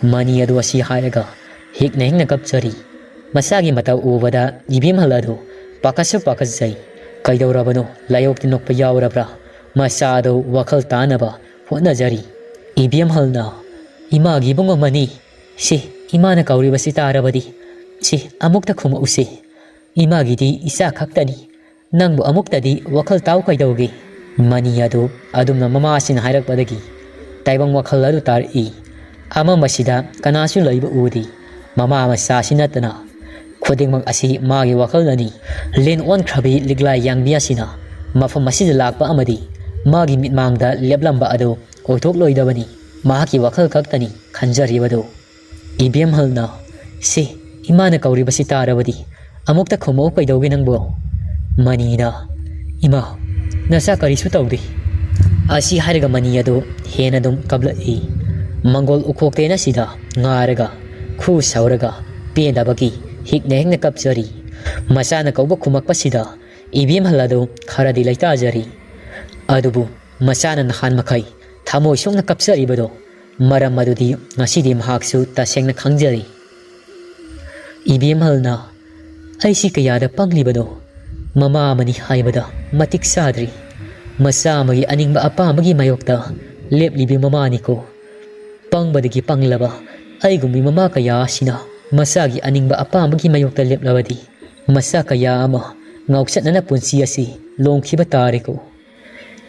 ꯃꯅꯤ ꯑꯗꯨ ꯑꯁꯤ ꯍꯥꯏꯔꯒ ꯍꯤꯛꯅ ꯍꯤꯛꯅ ꯀꯞꯆꯔꯤ꯫ ꯃꯆꯥꯒꯤ ꯃꯇꯧ ꯎꯕꯗ ꯏꯕꯦꯝꯍꯜ ꯑꯗꯨ ꯄꯥꯈꯠꯁꯨ ꯄꯥꯈꯠꯆꯩ꯫ ꯀꯩꯗꯧꯔꯕꯅꯣ? ꯂꯥꯏꯑꯣꯛꯇꯤ ꯅꯣꯛꯄ ꯌꯥꯎꯔꯕ꯭ꯔꯥ? ꯃꯆꯥ ꯑꯗꯨ ꯋꯥꯈꯜ ꯇꯥꯅꯕ ꯍꯣꯠꯅꯖꯔꯤ꯫ ꯏꯕꯦꯝꯍꯜꯅ, "ꯏꯃꯥꯒꯤ ꯏꯕꯨꯡꯉꯣ ꯃꯅꯤ, ꯁꯤ ꯏꯃꯥꯅ ꯀꯧꯔꯤꯕꯁꯤ ꯇꯥꯔꯕꯗꯤ, ꯁꯤ ꯑꯃꯨꯛꯇ ꯈꯨꯝꯃꯛꯎꯁꯤ꯫ ꯏꯃꯥꯒꯤꯗꯤ ꯏꯆꯥ ꯈꯛꯇꯅꯤ꯫ ꯅꯪꯕꯨ ꯑꯃꯨꯛꯇꯗꯤ ꯋꯥꯈꯜ ꯇꯥꯎ ꯀꯩꯗꯧꯒꯦ?" ꯃꯅꯤ ꯑꯗꯨ ꯑꯗꯨꯝꯅ ꯃꯃꯥꯁꯤꯅ ꯍꯥꯏꯔꯛꯄꯗꯒꯤ ꯇꯥꯏꯕꯪ ꯋꯥꯈꯜ ꯑꯗꯨ ꯇꯥꯔꯛꯏ꯫ ꯑꯃꯝꯕꯁꯤꯗ ꯀꯅꯥꯁꯨ ꯂꯩꯕ ꯎꯗꯦ꯫ ꯃꯃꯥ ꯃꯆꯥꯁꯤ ꯅꯠꯇꯅ ꯈꯨꯗꯤꯡꯃꯛ ꯑꯁꯤ ꯃꯥꯒꯤ ꯋꯥꯈꯜꯅꯅꯤ꯫ ꯂꯦꯟ ꯑꯣꯟꯈ꯭ꯔꯕꯤ ꯂꯤꯛꯂꯥꯏ ꯌꯥꯡꯕꯤ ꯑꯁꯤꯅ ꯃꯐꯝ ꯑꯁꯤꯗ ꯂꯥꯛꯄ ꯑꯃꯗꯤ ꯃꯥꯒꯤ ꯃꯤꯠꯃꯥꯡꯗ ꯂꯦꯞꯂꯝꯕ ꯑꯗꯨ ꯑꯣꯏꯊꯣꯛꯂꯣꯏꯗꯕꯅꯤ꯫ ꯃꯍꯥꯛꯀꯤ ꯋꯥꯈꯜ ꯈꯛꯇꯅꯤ ꯈꯟꯖꯔꯤꯕꯗꯨ꯫ ꯏꯕꯦꯝꯍꯜꯅ, "ꯁꯤ, ꯏꯃꯥꯅ ꯀꯧꯔꯤꯕꯁꯤ ꯇꯥꯔꯕꯗꯤ ꯑꯃꯨꯛꯇ ꯈꯨꯝꯃꯛꯎ ꯀꯩꯗꯧꯒꯦ ꯅꯪꯕꯣ?" ꯃꯅꯤꯅ, "ꯏꯃꯥ, ꯅꯆꯥ ꯀꯔꯤꯁꯨ ꯇꯧꯗꯦ꯫" ꯑꯁꯤ ꯍꯥꯏꯔꯒ ꯃꯅꯤ ꯑꯗꯨ ꯍꯦꯟꯅ ꯑꯗꯨꯝ ꯀꯞꯂꯛꯏ꯫ ꯃꯪꯒꯣꯜ ꯎꯈꯣꯛꯇꯦꯅ ꯁꯤꯗ ꯉꯥꯔꯒ, ꯈꯨ ꯁꯧꯔꯒ, ꯄꯦꯟꯗꯕꯒꯤ ꯍꯤꯛꯅ ꯍꯤꯛꯅ ꯀꯞꯆꯔꯤ꯫ ꯃꯆꯥꯅ ꯀꯧꯕ ꯈꯨꯝꯃꯛꯄꯁꯤꯗ ꯏꯕꯦꯝꯍꯜ ꯑꯗꯨ ꯈꯔꯗꯤ ꯂꯩꯇꯥꯖꯔꯤ꯫ ꯑꯗꯨꯕꯨ ꯃꯆꯥꯅ ꯅꯍꯥꯟ ꯃꯈꯩ ꯊꯃꯣꯏ ꯁꯣꯛꯅ ꯀꯞꯆꯔꯤꯕꯗꯣ, ꯃꯔꯝ ꯑꯗꯨꯗꯤ ꯉꯁꯤꯗꯤ ꯃꯍꯥꯛꯁꯨ ꯇꯁꯦꯡꯅ ꯈꯪꯖꯔꯤ꯫ ꯏꯕꯦꯝꯍꯜꯅ, "ꯑꯩꯁꯤ ꯀꯌꯥꯗ ꯄꯪꯂꯤꯕꯅꯣ꯫ ꯃꯃꯥ ꯑꯃꯅꯤ ꯍꯥꯏꯕꯗ ꯃꯇꯤꯛ ꯆꯥꯗ꯭ꯔꯤ꯫ ꯃꯆꯥ ꯑꯃꯒꯤ ꯑꯅꯤꯡꯕ ꯑꯄꯥꯝꯕꯒꯤ ꯃꯥꯌꯣꯛꯇ ꯂꯦꯞꯂꯤꯕꯤ ꯃꯃꯥꯅꯤꯀꯣ꯫ ꯄꯪꯕꯗꯒꯤ ꯄꯪꯂꯕ ꯑꯩꯒꯨꯝꯕꯤ ꯃꯃꯥ ꯀꯌꯥ ꯑꯁꯤꯅ ꯃꯆꯥꯒꯤ ꯑꯅꯤꯡꯕ ꯑꯄꯥꯝꯕꯒꯤ ꯃꯥꯌꯣꯛꯇ ꯂꯦꯞꯂꯕꯗꯤ ꯃꯆꯥ ꯀꯌꯥ ꯑꯃ ꯉꯥꯎꯆꯠꯅꯅ ꯄꯨꯟꯁꯤ ꯑꯁꯤ ꯂꯣꯡꯈꯤꯕ ꯇꯥꯔꯦꯀꯣ꯫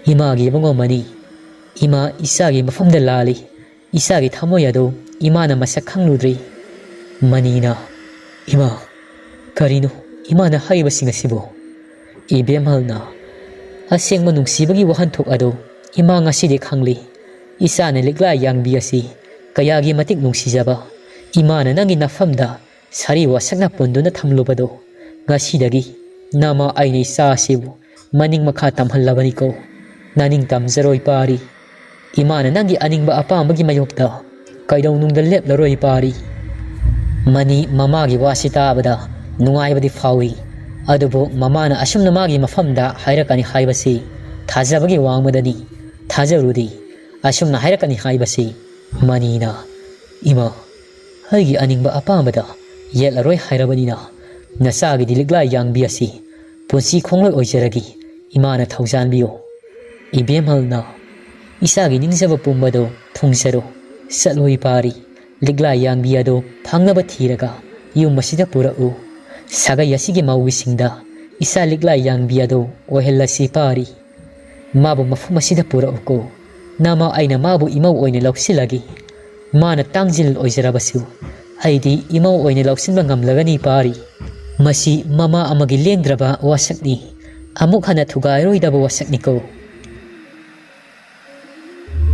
ꯏꯃꯥꯒꯤ ꯏꯕꯨꯡꯉꯣ ꯃꯅꯤ, ꯏꯃꯥ ꯏꯆꯥꯒꯤ ꯃꯐꯝꯗ ꯂꯥꯜꯂꯤ꯫ ꯏꯆꯥꯒꯤ ꯊꯃꯣꯏ ꯑꯗꯨ ꯏꯃꯥꯅ ꯃꯁꯛ ꯈꯪꯂꯨꯗ꯭ꯔꯤ꯫" ꯃꯅꯤꯅ, "ꯏꯃꯥ, ꯀꯔꯤꯅꯣ ꯏꯃꯥꯅ ꯍꯥꯏꯔꯤꯕꯁꯤꯡ ꯑꯁꯤꯕꯨ?" ꯏꯕꯦꯝꯍꯜꯅ, "ꯑꯁꯦꯡꯕ ꯅꯨꯡꯁꯤꯕꯒꯤ ꯋꯥꯍꯟꯊꯣꯛ ꯑꯗꯨ ꯏꯃꯥ ꯉꯁꯤꯗꯤ ꯈꯪꯂꯤ꯫ ꯏꯆꯥꯅ ꯂꯤꯛꯂꯥ ꯌꯥꯡꯕꯤ ꯑꯁꯤ ꯀꯌꯥꯒꯤ ꯃꯇꯤꯛ ꯅꯨꯡꯁꯤꯖꯕ꯫ ꯏꯃꯥꯅ ꯅꯪꯒꯤ ꯅꯐꯝꯗ ꯁꯥꯔꯤ ꯋꯥꯁꯛꯅ ꯄꯨꯟꯗꯨꯅ ꯊꯝꯂꯨꯕꯗꯣ, ꯉꯁꯤꯗꯒꯤ ꯅꯃꯥ ꯑꯩꯅ ꯏꯆꯥ ꯑꯁꯤꯕꯨ ꯃꯅꯤꯡ ꯃꯈꯥ ꯇꯝꯍꯜꯂꯕꯅꯤꯀꯣ꯫ ꯅꯅꯤꯡ ꯇꯝꯖꯔꯣꯏ ꯄꯥꯔꯤ꯫ ꯏꯃꯥꯅ ꯅꯪꯒꯤ ꯑꯅꯤꯡꯕ ꯑꯄꯥꯝꯕꯒꯤ ꯃꯥꯌꯣꯛꯇ ꯀꯩꯗꯧꯅꯨꯡꯗ ꯂꯦꯞꯂꯔꯣꯏ ꯄꯥꯔꯤ꯫" ꯃꯅꯤ ꯃꯃꯥꯒꯤ ꯋꯥꯁꯤ ꯇꯥꯕꯗ ꯅꯨꯡꯉꯥꯏꯕꯗꯤ ꯐꯥꯎꯏ꯫ ꯑꯗꯨꯕꯨ ꯃꯃꯥꯅ ꯑꯁꯨꯝꯅ ꯃꯥꯒꯤ ꯃꯐꯝꯗ ꯍꯥꯏꯔꯛꯀꯅꯤ ꯍꯥꯏꯕꯁꯤ ꯊꯥꯖꯕꯒꯤ ꯋꯥꯡꯃꯗꯅꯤ꯫ ꯊꯥꯖꯔꯨꯗꯤ, ꯑꯁꯨꯝꯅ ꯍꯥꯏꯔꯛꯀꯅꯤ ꯍꯥꯏꯕꯁꯤ꯫ ꯃꯅꯤꯅ, "ꯏꯃꯥ, ꯑꯩꯒꯤ ꯑꯅꯤꯡꯕ ꯑꯄꯥꯝꯕꯗ ꯌꯦꯠꯂꯔꯣꯏ ꯍꯥꯏꯔꯕꯅꯤꯅ, ꯅꯆꯥꯒꯤꯗꯤ ꯂꯤꯛꯂꯥ ꯌꯥꯡꯕꯤ ꯑꯁꯤ ꯄꯨꯟꯁꯤ ꯈꯣꯡꯂꯣꯏ ꯑꯣꯏꯖꯔꯒꯦ, ꯏꯃꯥꯅ ꯊꯧꯖꯥꯟꯕꯤꯌꯨ꯫" ꯏꯕꯦꯝꯍꯜꯅ, "ꯏꯆꯥꯒꯤ ꯅꯤꯡꯖꯕ ꯄꯨꯝꯕꯗꯨ ꯊꯨꯡꯖꯔꯨ꯫ ꯆꯠꯂꯨ ꯏꯄꯥꯔꯤ, ꯂꯤꯛꯂꯥ ꯌꯥꯡꯕꯤ ꯑꯗꯨ ꯐꯪꯅꯕ ꯊꯤꯔꯒ ꯌꯨꯝ ꯑꯁꯤꯗ ꯄꯨꯔꯛꯎ꯫ ꯁꯥꯒꯩ ꯑꯁꯤꯒꯤ ꯃꯧꯒꯤꯁꯤꯡꯗ ꯏꯆꯥ ꯂꯤꯛꯂꯥ ꯌꯥꯡꯕꯤ ꯑꯗꯨ ꯑꯣꯏꯍꯜꯂꯁꯤ ꯄꯥꯔꯤ꯫ ꯃꯥꯕꯨ ꯃꯐꯝ ꯑꯁꯤꯗ ꯄꯨꯔꯛꯎꯀꯣ꯫ ꯅꯃꯥ ꯑꯩꯅ ꯃꯥꯕꯨ ꯏꯃꯧ ꯑꯣꯏꯅ ꯂꯧꯁꯤꯜꯂꯒꯦ꯫ ꯃꯥꯅ ꯇꯥꯡꯖꯤꯜ ꯑꯣꯏꯖꯔꯕꯁꯨ ꯑꯩꯗꯤ ꯏꯃꯧ ꯑꯣꯏꯅ ꯂꯧꯁꯤꯟꯕ ꯉꯝꯂꯒꯅꯤ ꯄꯥꯔꯤ꯫ ꯃꯁꯤ ꯃꯃꯥ ꯑꯃꯒꯤ ꯂꯦꯡꯗ꯭ꯔꯕ ꯋꯥꯁꯛꯅꯤ꯫ ꯑꯃꯨꯛ ꯍꯟꯅ ꯊꯨꯒꯥꯏꯔꯣꯏꯗꯕ ꯋꯥꯁꯛꯅꯤꯀꯣ꯫"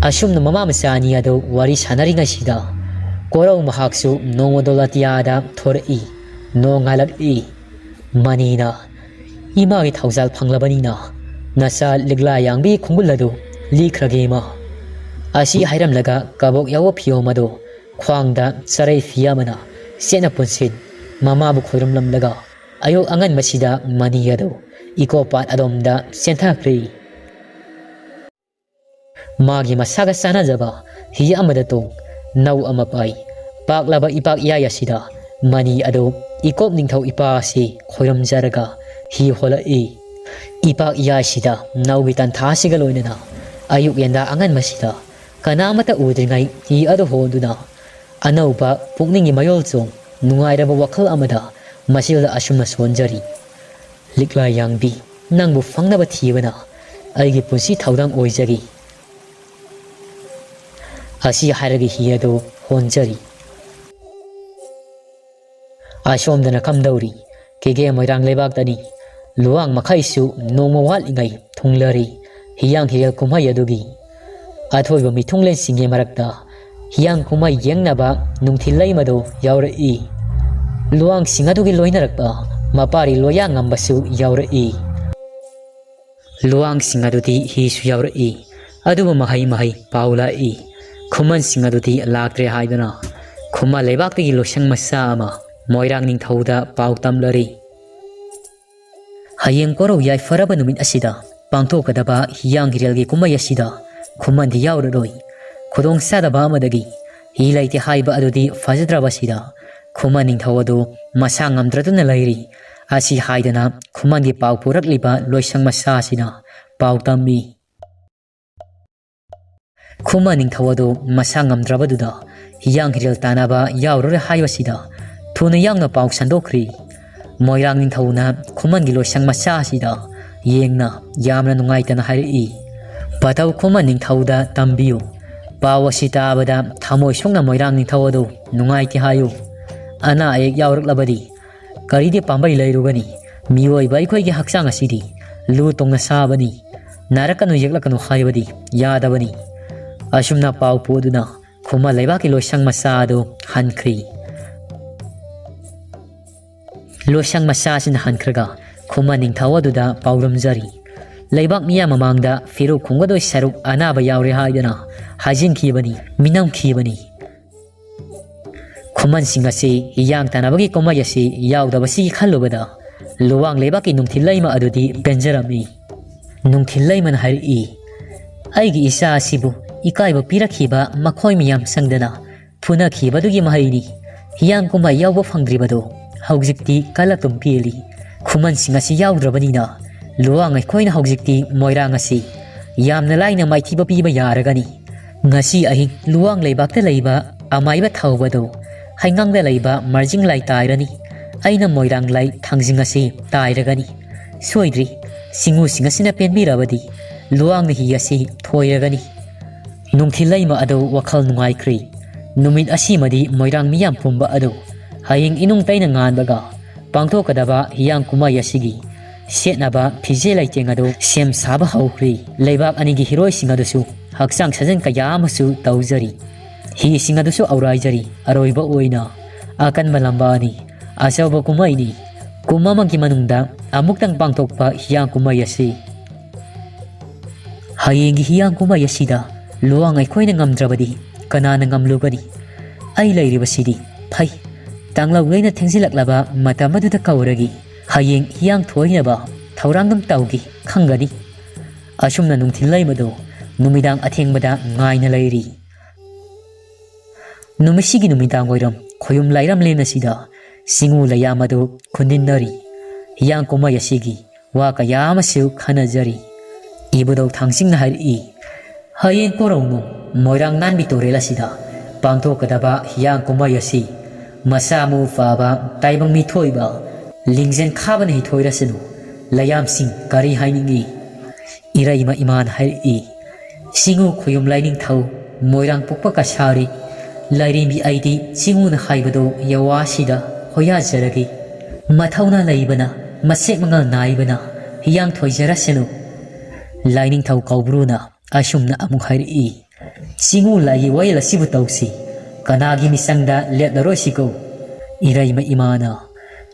ꯑꯁꯨꯝꯅ ꯃꯃꯥ ꯃꯆꯥ ꯑꯅꯤ ꯑꯗꯨ ꯋꯥꯔꯤ ꯁꯥꯟꯅꯔꯤꯉꯩꯁꯤꯗ ꯀꯣꯔꯧ ꯃꯍꯥꯛꯁꯨ ꯅꯣꯡꯃꯗꯣ ꯑꯇꯤꯌꯥꯗ ꯊꯣꯔꯛꯏ꯫ ꯅꯣꯡꯉꯥꯜꯂꯛꯏ꯫ ꯃꯅꯤꯅ ꯏꯃꯥꯒꯤ ꯊꯧꯖꯥꯜ ꯐꯪꯂꯕꯅꯤꯅ ꯅꯆꯥ ꯂꯤꯛꯂꯥ ꯌꯥꯡꯕꯤ ꯈꯣꯡꯒꯨꯜ ꯑꯗꯨ ꯂꯤꯈ꯭ꯔꯒꯦ ꯏꯃꯥ꯫ ꯑꯁꯤ ꯍꯥꯏꯔꯝꯂꯒ ꯀꯕꯣꯛ ꯌꯥꯎꯕ ꯐꯤꯌꯣꯝ ꯑꯗꯨ ꯈ꯭ꯋꯥꯡꯗ ꯆꯔꯩ ꯐꯤ ꯑꯃꯅ ꯆꯦꯠꯅ ꯄꯨꯟꯁꯤꯟ ꯃꯃꯥꯕꯨ ꯈꯣꯏꯔꯨꯝꯂꯝꯂꯒ ꯑꯌꯨꯛ ꯑꯉꯟꯕꯁꯤꯗ ꯃꯅꯤ ꯑꯗꯨ ꯏꯀꯣ ꯄꯥꯠ ꯑꯗꯣꯝꯗ ꯆꯦꯟꯊꯈ꯭ꯔꯦ꯫ ꯃꯥꯒꯤ ꯃꯁꯥꯒ ꯆꯥꯟꯅꯖꯕ ꯍꯤ ꯑꯃꯗ ꯇꯣꯡ ꯅꯧ ꯑꯃ ꯄꯥꯏ꯫ ꯄꯥꯛꯂꯕ ꯏꯄꯥꯛ ꯏꯌꯥꯏ ꯑꯁꯤꯗ ꯃꯅꯤ ꯑꯗꯨ ꯏꯀꯣꯞ ꯅꯤꯡꯊꯧ ꯏꯄꯥ ꯑꯁꯤ ꯈꯣꯏꯔꯝꯖꯔꯒ ꯍꯤ ꯍꯣꯜꯂꯛꯏ꯫ ꯏꯄꯥꯛ ꯏꯌꯥꯏꯁꯤꯗ ꯅꯧꯒꯤ ꯇꯟꯊꯥ ꯑꯁꯤꯒ ꯂꯣꯏꯅꯅ ꯑꯌꯨꯛ ꯌꯦꯟꯗꯥ ꯑꯉꯟꯕꯁꯤꯗ ꯀꯅꯥꯃꯠꯇ ꯎꯗ꯭ꯔꯤꯉꯩ ꯍꯤ ꯑꯗꯨ ꯍꯣꯟꯗꯨꯅ ꯑꯅꯧꯕ ꯄꯨꯛꯅꯤꯡꯒꯤ ꯃꯌꯣꯜ ꯆꯣꯡ ꯅꯨꯡꯉꯥꯏꯔꯕ ꯋꯥꯈꯜ ꯑꯃꯗ ꯃꯁꯤꯗ ꯑꯁꯨꯝꯅ ꯁꯣꯟꯖꯔꯤ꯫ ꯂꯤꯛꯂꯥ ꯌꯥꯡꯕꯤ, ꯅꯪꯕꯨ ꯐꯪꯅꯕ ꯊꯤꯕꯅ ꯑꯩꯒꯤ ꯄꯨꯟꯁꯤ ꯊꯧꯗꯥꯡ ꯑꯣꯏꯖꯔꯤ꯫ ꯑꯁꯤ ꯍꯥꯏꯔꯒ ꯍꯤ ꯑꯗꯨ ꯍꯣꯟꯖꯔꯤ꯫ ꯑꯁꯣꯝꯗꯅ ꯀꯝꯗꯧꯔꯤ? ꯀꯦꯒꯦ ꯃꯣꯏꯔꯥꯡ ꯂꯩꯕꯥꯛꯇꯅꯤ꯫ ꯂꯨꯋꯥꯡ ꯃꯈꯩꯁꯨ ꯅꯣꯡꯃ ꯋꯥꯠꯂꯤꯉꯩ ꯊꯨꯡꯂꯔꯤ꯫ ꯍꯤꯌꯥꯡ ꯍꯤꯔꯦꯜ ꯀꯨꯝꯍꯩ ꯑꯗꯨꯒꯤ ꯑꯊꯣꯏꯕ ꯃꯤꯊꯨꯡꯂꯦꯟꯁꯤꯡꯒꯤ ꯃꯔꯛꯇ ꯍꯤꯌꯥꯡ ꯀꯨꯝꯍꯩ ꯌꯦꯡꯅꯕ ꯅꯨꯡꯊꯤꯜ ꯂꯩꯃꯗꯨ ꯌꯥꯎꯔꯛꯏ꯫ ꯂꯨꯋꯥꯡꯁꯤꯡ ꯑꯗꯨꯒꯤ ꯂꯣꯏꯅꯔꯛꯄ ꯃꯄꯥꯔꯤ ꯂꯣꯌꯥꯉꯝꯕꯁꯨ ꯌꯥꯎꯔꯛꯏ꯫ ꯂꯨꯋꯥꯡꯁꯤꯡ ꯑꯗꯨꯗꯤ ꯍꯤꯁꯨ ꯌꯥꯎꯔꯛꯏ꯫ ꯑꯗꯨꯕꯨ ꯃꯍꯩ ꯃꯍꯩ ꯄꯥꯎ ꯂꯥꯛꯏ꯫ ꯈꯨꯃꯟꯁꯤꯡ ꯑꯗꯨꯗꯤ ꯂꯥꯛꯇ꯭ꯔꯦ ꯍꯥꯏꯗꯨꯅ ꯈꯨꯃꯟ ꯂꯩꯕꯥꯛꯇꯒꯤ ꯂꯣꯏꯁꯪ ꯃꯆꯥ ꯑꯃ ꯃꯣꯏꯔꯥꯡ ꯅꯤꯡꯊꯧꯗ ꯄꯥꯎ ꯇꯝꯂꯔꯤ꯫ ꯍꯌꯦꯡ ꯀꯣꯔꯧ ꯌꯥꯏꯐꯔꯕ ꯅꯨꯃꯤꯠ ꯑꯁꯤꯗ ꯄꯥꯡꯊꯣꯛꯀꯗꯕ ꯍꯤꯌꯥꯡ ꯍꯤꯔꯦꯜꯒꯤ ꯀꯨꯝꯍꯩ ꯑꯁꯤꯗ ꯈꯨꯃꯟꯗꯤ ꯌꯥꯎꯔꯔꯣꯏ꯫ ꯈꯨꯗꯣꯡ ꯆꯥꯗꯕ ꯑꯃꯗꯒꯤ ꯍꯤ ꯂꯩꯇꯦ ꯍꯥꯏꯕ ꯑꯗꯨꯗꯤ ꯐꯖꯗ꯭ꯔꯕꯁꯤꯗ ꯈꯨꯃꯟ ꯅꯤꯡꯊꯧ ꯑꯗꯨ ꯃꯁꯥ ꯉꯝꯗ꯭ꯔꯗꯨꯅ ꯂꯩꯔꯤ꯫ ꯑꯁꯤ ꯍꯥꯏꯗꯅ ꯈꯨꯃꯟꯒꯤ ꯄꯥꯎ ꯄꯨꯔꯛꯂꯤꯕ ꯂꯣꯏꯁꯪ ꯃꯆꯥ ꯑꯁꯤꯅ ꯄꯥꯎ ꯇꯝꯃꯤ꯫ ꯈꯨꯃꯟ ꯅꯤꯡꯊꯧ ꯑꯗꯨ ꯃꯁꯥ ꯉꯝꯗ꯭ꯔꯕꯗꯨꯗ ꯍꯤꯌꯥꯡ ꯍꯤꯔꯦꯜ ꯇꯥꯟꯅꯕ ꯌꯥꯎꯔꯔꯣꯏ ꯍꯥꯏꯕꯁꯤꯗ ꯊꯨꯅ ꯌꯥꯡꯅ ꯄꯥꯎ ꯁꯟꯗꯣꯛꯈ꯭ꯔꯤ꯫ ꯃꯣꯏꯔꯥꯡ ꯅꯤꯡꯊꯧꯅ ꯈꯨꯃꯟꯒꯤ ꯂꯣꯏꯁꯪ ꯃꯆꯥ ꯑꯁꯤꯗ ꯌꯦꯡꯅ ꯌꯥꯝꯅ ꯅꯨꯡꯉꯥꯏꯇꯅ ꯍꯥꯏꯔꯛꯏ, "ꯄꯇꯧ ꯈꯨꯃꯟ ꯅꯤꯡꯊꯧꯗ ꯇꯝꯕꯤꯌꯨ꯫ ꯄꯥꯎ ꯑꯁꯤ ꯇꯥꯕꯗ ꯊꯃꯣꯏ ꯁꯣꯛꯅ ꯃꯣꯏꯔꯥꯡ ꯅꯤꯡꯊꯧ ꯑꯗꯨ ꯅꯨꯡꯉꯥꯏꯇꯦ ꯍꯥꯏꯌꯨ꯫ ꯑꯅꯥ ꯑꯌꯦꯛ ꯌꯥꯎꯔꯛꯂꯕꯗꯤ ꯀꯔꯤꯗꯤ ꯄꯥꯝꯕꯩ ꯂꯩꯔꯨꯒꯅꯤ? ꯃꯤꯑꯣꯏꯕ ꯑꯩꯈꯣꯏꯒꯤ ꯍꯛꯆꯥꯡ ꯑꯁꯤꯗꯤ ꯂꯨ ꯇꯣꯡꯅ ꯁꯥꯕꯅꯤ꯫ ꯅꯥꯔꯛꯀꯅꯨ ꯌꯦꯛꯂꯛꯀꯅꯨ ꯍꯥꯏꯕꯗꯤ ꯌꯥꯗꯕꯅꯤ꯫ ꯑꯁꯨꯝꯅ ꯄꯥꯎ ꯄꯨꯗꯨꯅ ꯈꯨꯃꯟ ꯂꯩꯕꯥꯛꯀꯤ ꯂꯣꯏꯁꯪ ꯃꯆꯥ ꯑꯗꯨ ꯍꯟꯈ꯭ꯔꯤ꯫ ꯂꯣꯏꯁꯪ ꯃꯆꯥꯁꯤꯅ ꯍꯟꯈ꯭ꯔꯒ ꯈꯨꯃꯟ ꯅꯤꯡꯊꯧ ꯑꯗꯨꯗ ꯄꯥꯎꯗꯝꯖꯔꯤ꯫ ꯂꯩꯕꯥꯛ ꯃꯤꯌꯥꯝ ꯃꯃꯥꯡꯗ ꯐꯤꯔꯨꯛ ꯈꯨꯝꯒꯗꯣꯏ ꯁꯔꯨꯛ ꯑꯅꯥꯕ ꯌꯥꯎꯔꯦ ꯍꯥꯏꯗꯨꯅ ꯍꯥꯏꯖꯤꯟꯈꯤꯕꯅꯤ, ꯃꯤꯅꯝꯈꯤꯕꯅꯤ꯫ ꯈꯨꯃꯟꯁꯤꯡ ꯑꯁꯤ ꯍꯤꯌꯥꯡ ꯇꯥꯟꯅꯕꯒꯤ ꯀꯨꯝꯍꯩ ꯑꯁꯤ ꯌꯥꯎꯗꯕꯁꯤꯒꯤ ꯈꯜꯂꯨꯕꯗ ꯂꯨꯋꯥꯡ ꯂꯩꯕꯥꯛꯀꯤ ꯅꯨꯡꯊꯤꯜ ꯂꯩꯃ ꯑꯗꯨꯗꯤ ꯄꯦꯟꯖꯔꯝꯃꯤ꯫ ꯅꯨꯡꯊꯤꯜ ꯂꯩꯃꯅ ꯍꯥꯏꯔꯛꯏ, "ꯑꯩꯒꯤ ꯏꯆꯥ ꯑꯁꯤꯕꯨ ꯏꯀꯥꯏꯕ ꯄꯤꯔꯛꯈꯤꯕ ꯃꯈꯣꯏ ꯃꯌꯥꯝ ꯆꯪꯗꯅ ꯐꯨꯅꯈꯤꯕꯗꯨꯒꯤ ꯃꯍꯩꯅꯤ꯫ ꯍꯤꯌꯥꯡ ꯀꯨꯝꯍꯩ ꯌꯥꯎꯕ ꯐꯪꯗ꯭ꯔꯤꯕꯗꯨ ꯍꯧꯖꯤꯛꯇꯤ ꯀꯂꯛꯇꯨꯝ ꯄꯦꯜꯂꯤ꯫ ꯈꯨꯃꯟꯁꯤꯡ ꯑꯁꯤ ꯌꯥꯎꯗ꯭ꯔꯕꯅꯤꯅ ꯂꯨꯋꯥꯡ ꯑꯩꯈꯣꯏꯅ ꯍꯧꯖꯤꯛꯇꯤ ꯃꯣꯏꯔꯥꯡ ꯑꯁꯤ ꯌꯥꯝꯅ ꯂꯥꯏꯅ ꯃꯥꯏꯊꯤꯕ ꯄꯤꯕ ꯌꯥꯔꯒꯅꯤ꯫ ꯉꯁꯤ ꯑꯍꯤꯡ ꯂꯨꯋꯥꯡ ꯂꯩꯕꯥꯛꯇ ꯂꯩꯕ ꯑꯃꯥꯏꯕ ꯊꯧꯕꯗꯨ ꯍꯩꯉꯥꯡꯗ ꯂꯩꯕ ꯃꯔꯖꯤꯡ ꯂꯥꯏ ꯇꯥꯏꯔꯅꯤ꯫ ꯑꯩꯅ ꯃꯣꯏꯔꯥꯡ ꯂꯥꯏ ꯊꯥꯡꯖꯤꯡ ꯑꯁꯤ ꯇꯥꯏꯔꯒꯅꯤ꯫ ꯁꯣꯏꯗ꯭ꯔꯤ, ꯆꯤꯡꯉꯨꯁꯤꯡ ꯑꯁꯤꯅ ꯄꯦꯟꯕꯤꯔꯕꯗꯤ ꯂꯨꯋꯥꯡꯅ ꯍꯤ ꯑꯁꯤ ꯊꯣꯏꯔꯒꯅꯤ꯫ ꯅꯨꯡꯊꯤꯜ ꯂꯩꯃ ꯑꯗꯨ ꯋꯥꯈꯜ ꯅꯨꯡꯉꯥꯏꯈ꯭ꯔꯤ꯫ ꯅꯨꯃꯤꯠ ꯑꯁꯤꯃꯗꯤ ꯃꯣꯏꯔꯥꯡ ꯃꯤꯌꯥꯝ ꯄꯨꯝꯕ ꯑꯗꯨ ꯍꯌꯦꯡ ꯏꯅꯨꯡ ꯇꯩꯅ ꯉꯥꯟꯕꯒ ꯄꯥꯡꯊꯣꯛꯀꯗꯕ ꯍꯤꯌꯥꯡ ꯀꯨꯝꯍꯩ ꯑꯁꯤꯒꯤ ꯁꯦꯠꯅꯕ ꯐꯤꯖꯦ ꯂꯩꯇꯦꯡ ꯑꯗꯨ ꯁꯦꯝ ꯁꯥꯕ ꯍꯧꯈ꯭ꯔꯤ꯫ ꯂꯩꯕꯥꯛ ꯑꯅꯤꯒꯤ ꯍꯤꯔꯣꯏꯁꯤꯡ ꯑꯗꯨꯁꯨ ꯍꯛꯆꯥꯡ ꯁꯥꯖꯦꯜ ꯀꯌꯥ ꯑꯃꯁꯨ ꯇꯧꯖꯔꯤ꯫ ꯍꯤꯁꯤꯡ ꯑꯗꯨꯁꯨ ꯑꯧꯔꯥꯏꯖꯔꯤ꯫ ꯑꯔꯣꯏꯕ ꯑꯣꯏꯅ ꯑꯀꯟꯕ ꯂꯝꯕꯥꯅꯤ꯫ ꯑꯆꯧꯕ ꯀꯨꯝꯍꯩꯅꯤ꯫ ꯀꯨꯝ ꯑꯃꯒꯤ ꯃꯅꯨꯡꯗ ꯑꯃꯨꯛꯇꯪ ꯄꯥꯡꯊꯣꯛꯄ ꯍꯤꯌꯥꯡ ꯀꯨꯝꯍꯩ ꯑꯁꯤ꯫ ꯍꯌꯦꯡꯒꯤ ꯍꯤꯌꯥꯡ ꯀꯨꯝꯍꯩ ꯑꯁꯤꯗ ꯂꯨꯋꯥꯡ ꯑꯩꯈꯣꯏꯅ ꯉꯝꯗ꯭ꯔꯕꯗꯤ ꯀꯅꯥꯅ ꯉꯝꯂꯨꯒꯅꯤ? ꯑꯩ ꯂꯩꯔꯤꯕꯁꯤꯗꯤ ꯐꯩ꯫ ꯇꯥꯡꯂꯧ ꯂꯩꯅ ꯊꯦꯡꯖꯤꯜꯂꯛꯂꯕ ꯃꯇꯝ ꯑꯗꯨꯗ ꯀꯧꯔꯒꯦ꯫ ꯍꯌꯦꯡ ꯍꯤꯌꯥꯡ ꯊꯣꯏꯅꯕ ꯊꯧꯔꯥꯡ ꯑꯃ ꯇꯧꯒꯦ ꯈꯪꯒꯅꯤ꯫ ꯑꯁꯨꯝꯅ ꯅꯨꯡꯊꯤꯜ ꯂꯩꯃꯗꯨ ꯅꯨꯃꯤꯗꯥꯡ ꯑꯊꯦꯡꯕꯗ ꯉꯥꯏꯅ ꯂꯩꯔꯤ꯫ ꯅꯨꯃꯤꯠꯁꯤꯒꯤ ꯅꯨꯃꯤꯗꯥꯡ ꯋꯥꯏꯔꯝ ꯈꯣꯌꯨꯝ ꯂꯥꯏꯔꯝ ꯂꯦꯟ ꯑꯁꯤꯗ ꯆꯤꯡꯉꯨ ꯂꯩꯌꯥꯝ ꯑꯗꯨ ꯈꯨꯟꯗꯤꯟꯅꯔꯤ꯫ ꯍꯤꯌꯥꯡ ꯀꯨꯝꯍꯩ ꯑꯁꯤꯒꯤ ꯋꯥ ꯀꯌꯥ ꯑꯃꯁꯨ ꯈꯟꯅꯖꯔꯤ꯫ ꯏꯕꯨꯙꯧ ꯊꯥꯡꯆꯤꯡꯅ ꯍꯥꯏꯔꯛꯏ, ꯍꯌꯦꯡ ꯀꯣꯔꯧꯅꯨꯡ ꯃꯣꯏꯔꯥꯡ ꯅꯥꯟꯕꯤ ꯇꯨꯔꯦꯜ ꯑꯁꯤꯗ ꯄꯥꯡꯊꯣꯛꯀꯗꯕ ꯍꯤꯌꯥꯡ ꯀꯨꯝꯍꯩ ꯑꯁꯤ ꯃꯁꯥ ꯃꯎ ꯐꯕ ꯇꯥꯏꯕꯪ ꯃꯤꯊꯣꯏꯕ ꯂꯤꯡꯖꯦꯜ ꯈꯥꯕꯅ ꯍꯤꯊꯣꯏꯔꯁꯅꯨ꯫ ꯂꯩꯌꯥꯝꯁꯤꯡ ꯀꯔꯤ ꯍꯥꯏꯅꯤꯡꯏ? ꯏꯔꯩꯃ ꯏꯃꯥꯅ ꯍꯥꯏꯔꯛꯏ, ꯆꯤꯡꯉꯨ ꯈꯣꯌꯨꯝ ꯂꯥꯏꯅꯤꯡꯊꯧ ꯃꯣꯏꯔꯥꯡ ꯄꯣꯛꯄ ꯀꯁꯥꯔꯤ ꯂꯥꯏꯔꯦꯝꯕꯤ ꯑꯩꯗꯤ ꯆꯤꯡꯉꯨꯅ ꯍꯥꯏꯕꯗꯣ ꯌꯋꯥꯁꯤꯗ ꯍꯣꯌꯥꯖꯔꯒꯦ꯫ ꯃꯊꯧꯅꯥ ꯂꯩꯕꯅ ꯃꯁꯦꯛ ꯃꯉꯥꯜ ꯅꯥꯏꯕꯅ ꯍꯤꯌꯥꯡ ꯊꯣꯏꯖꯔꯁꯅꯨ꯫ ꯂꯥꯏꯅꯤꯡꯊꯧ ꯀꯧꯕ꯭ꯔꯨꯅ ꯑꯁꯨꯝꯅ ꯑꯃꯨꯛ ꯍꯥꯏꯔꯛꯏ, ꯆꯤꯡꯉꯨ ꯂꯥꯏꯒꯤ ꯋꯥꯌꯦꯜ ꯑꯁꯤꯕꯨ ꯇꯧꯁꯤ꯫ ꯀꯅꯥꯒꯤ ꯃꯤꯆꯪꯗ ꯂꯦꯞꯂꯔꯣꯏꯁꯤꯀꯣ꯫ ꯏꯔꯩꯃ ꯏꯃꯥꯅ,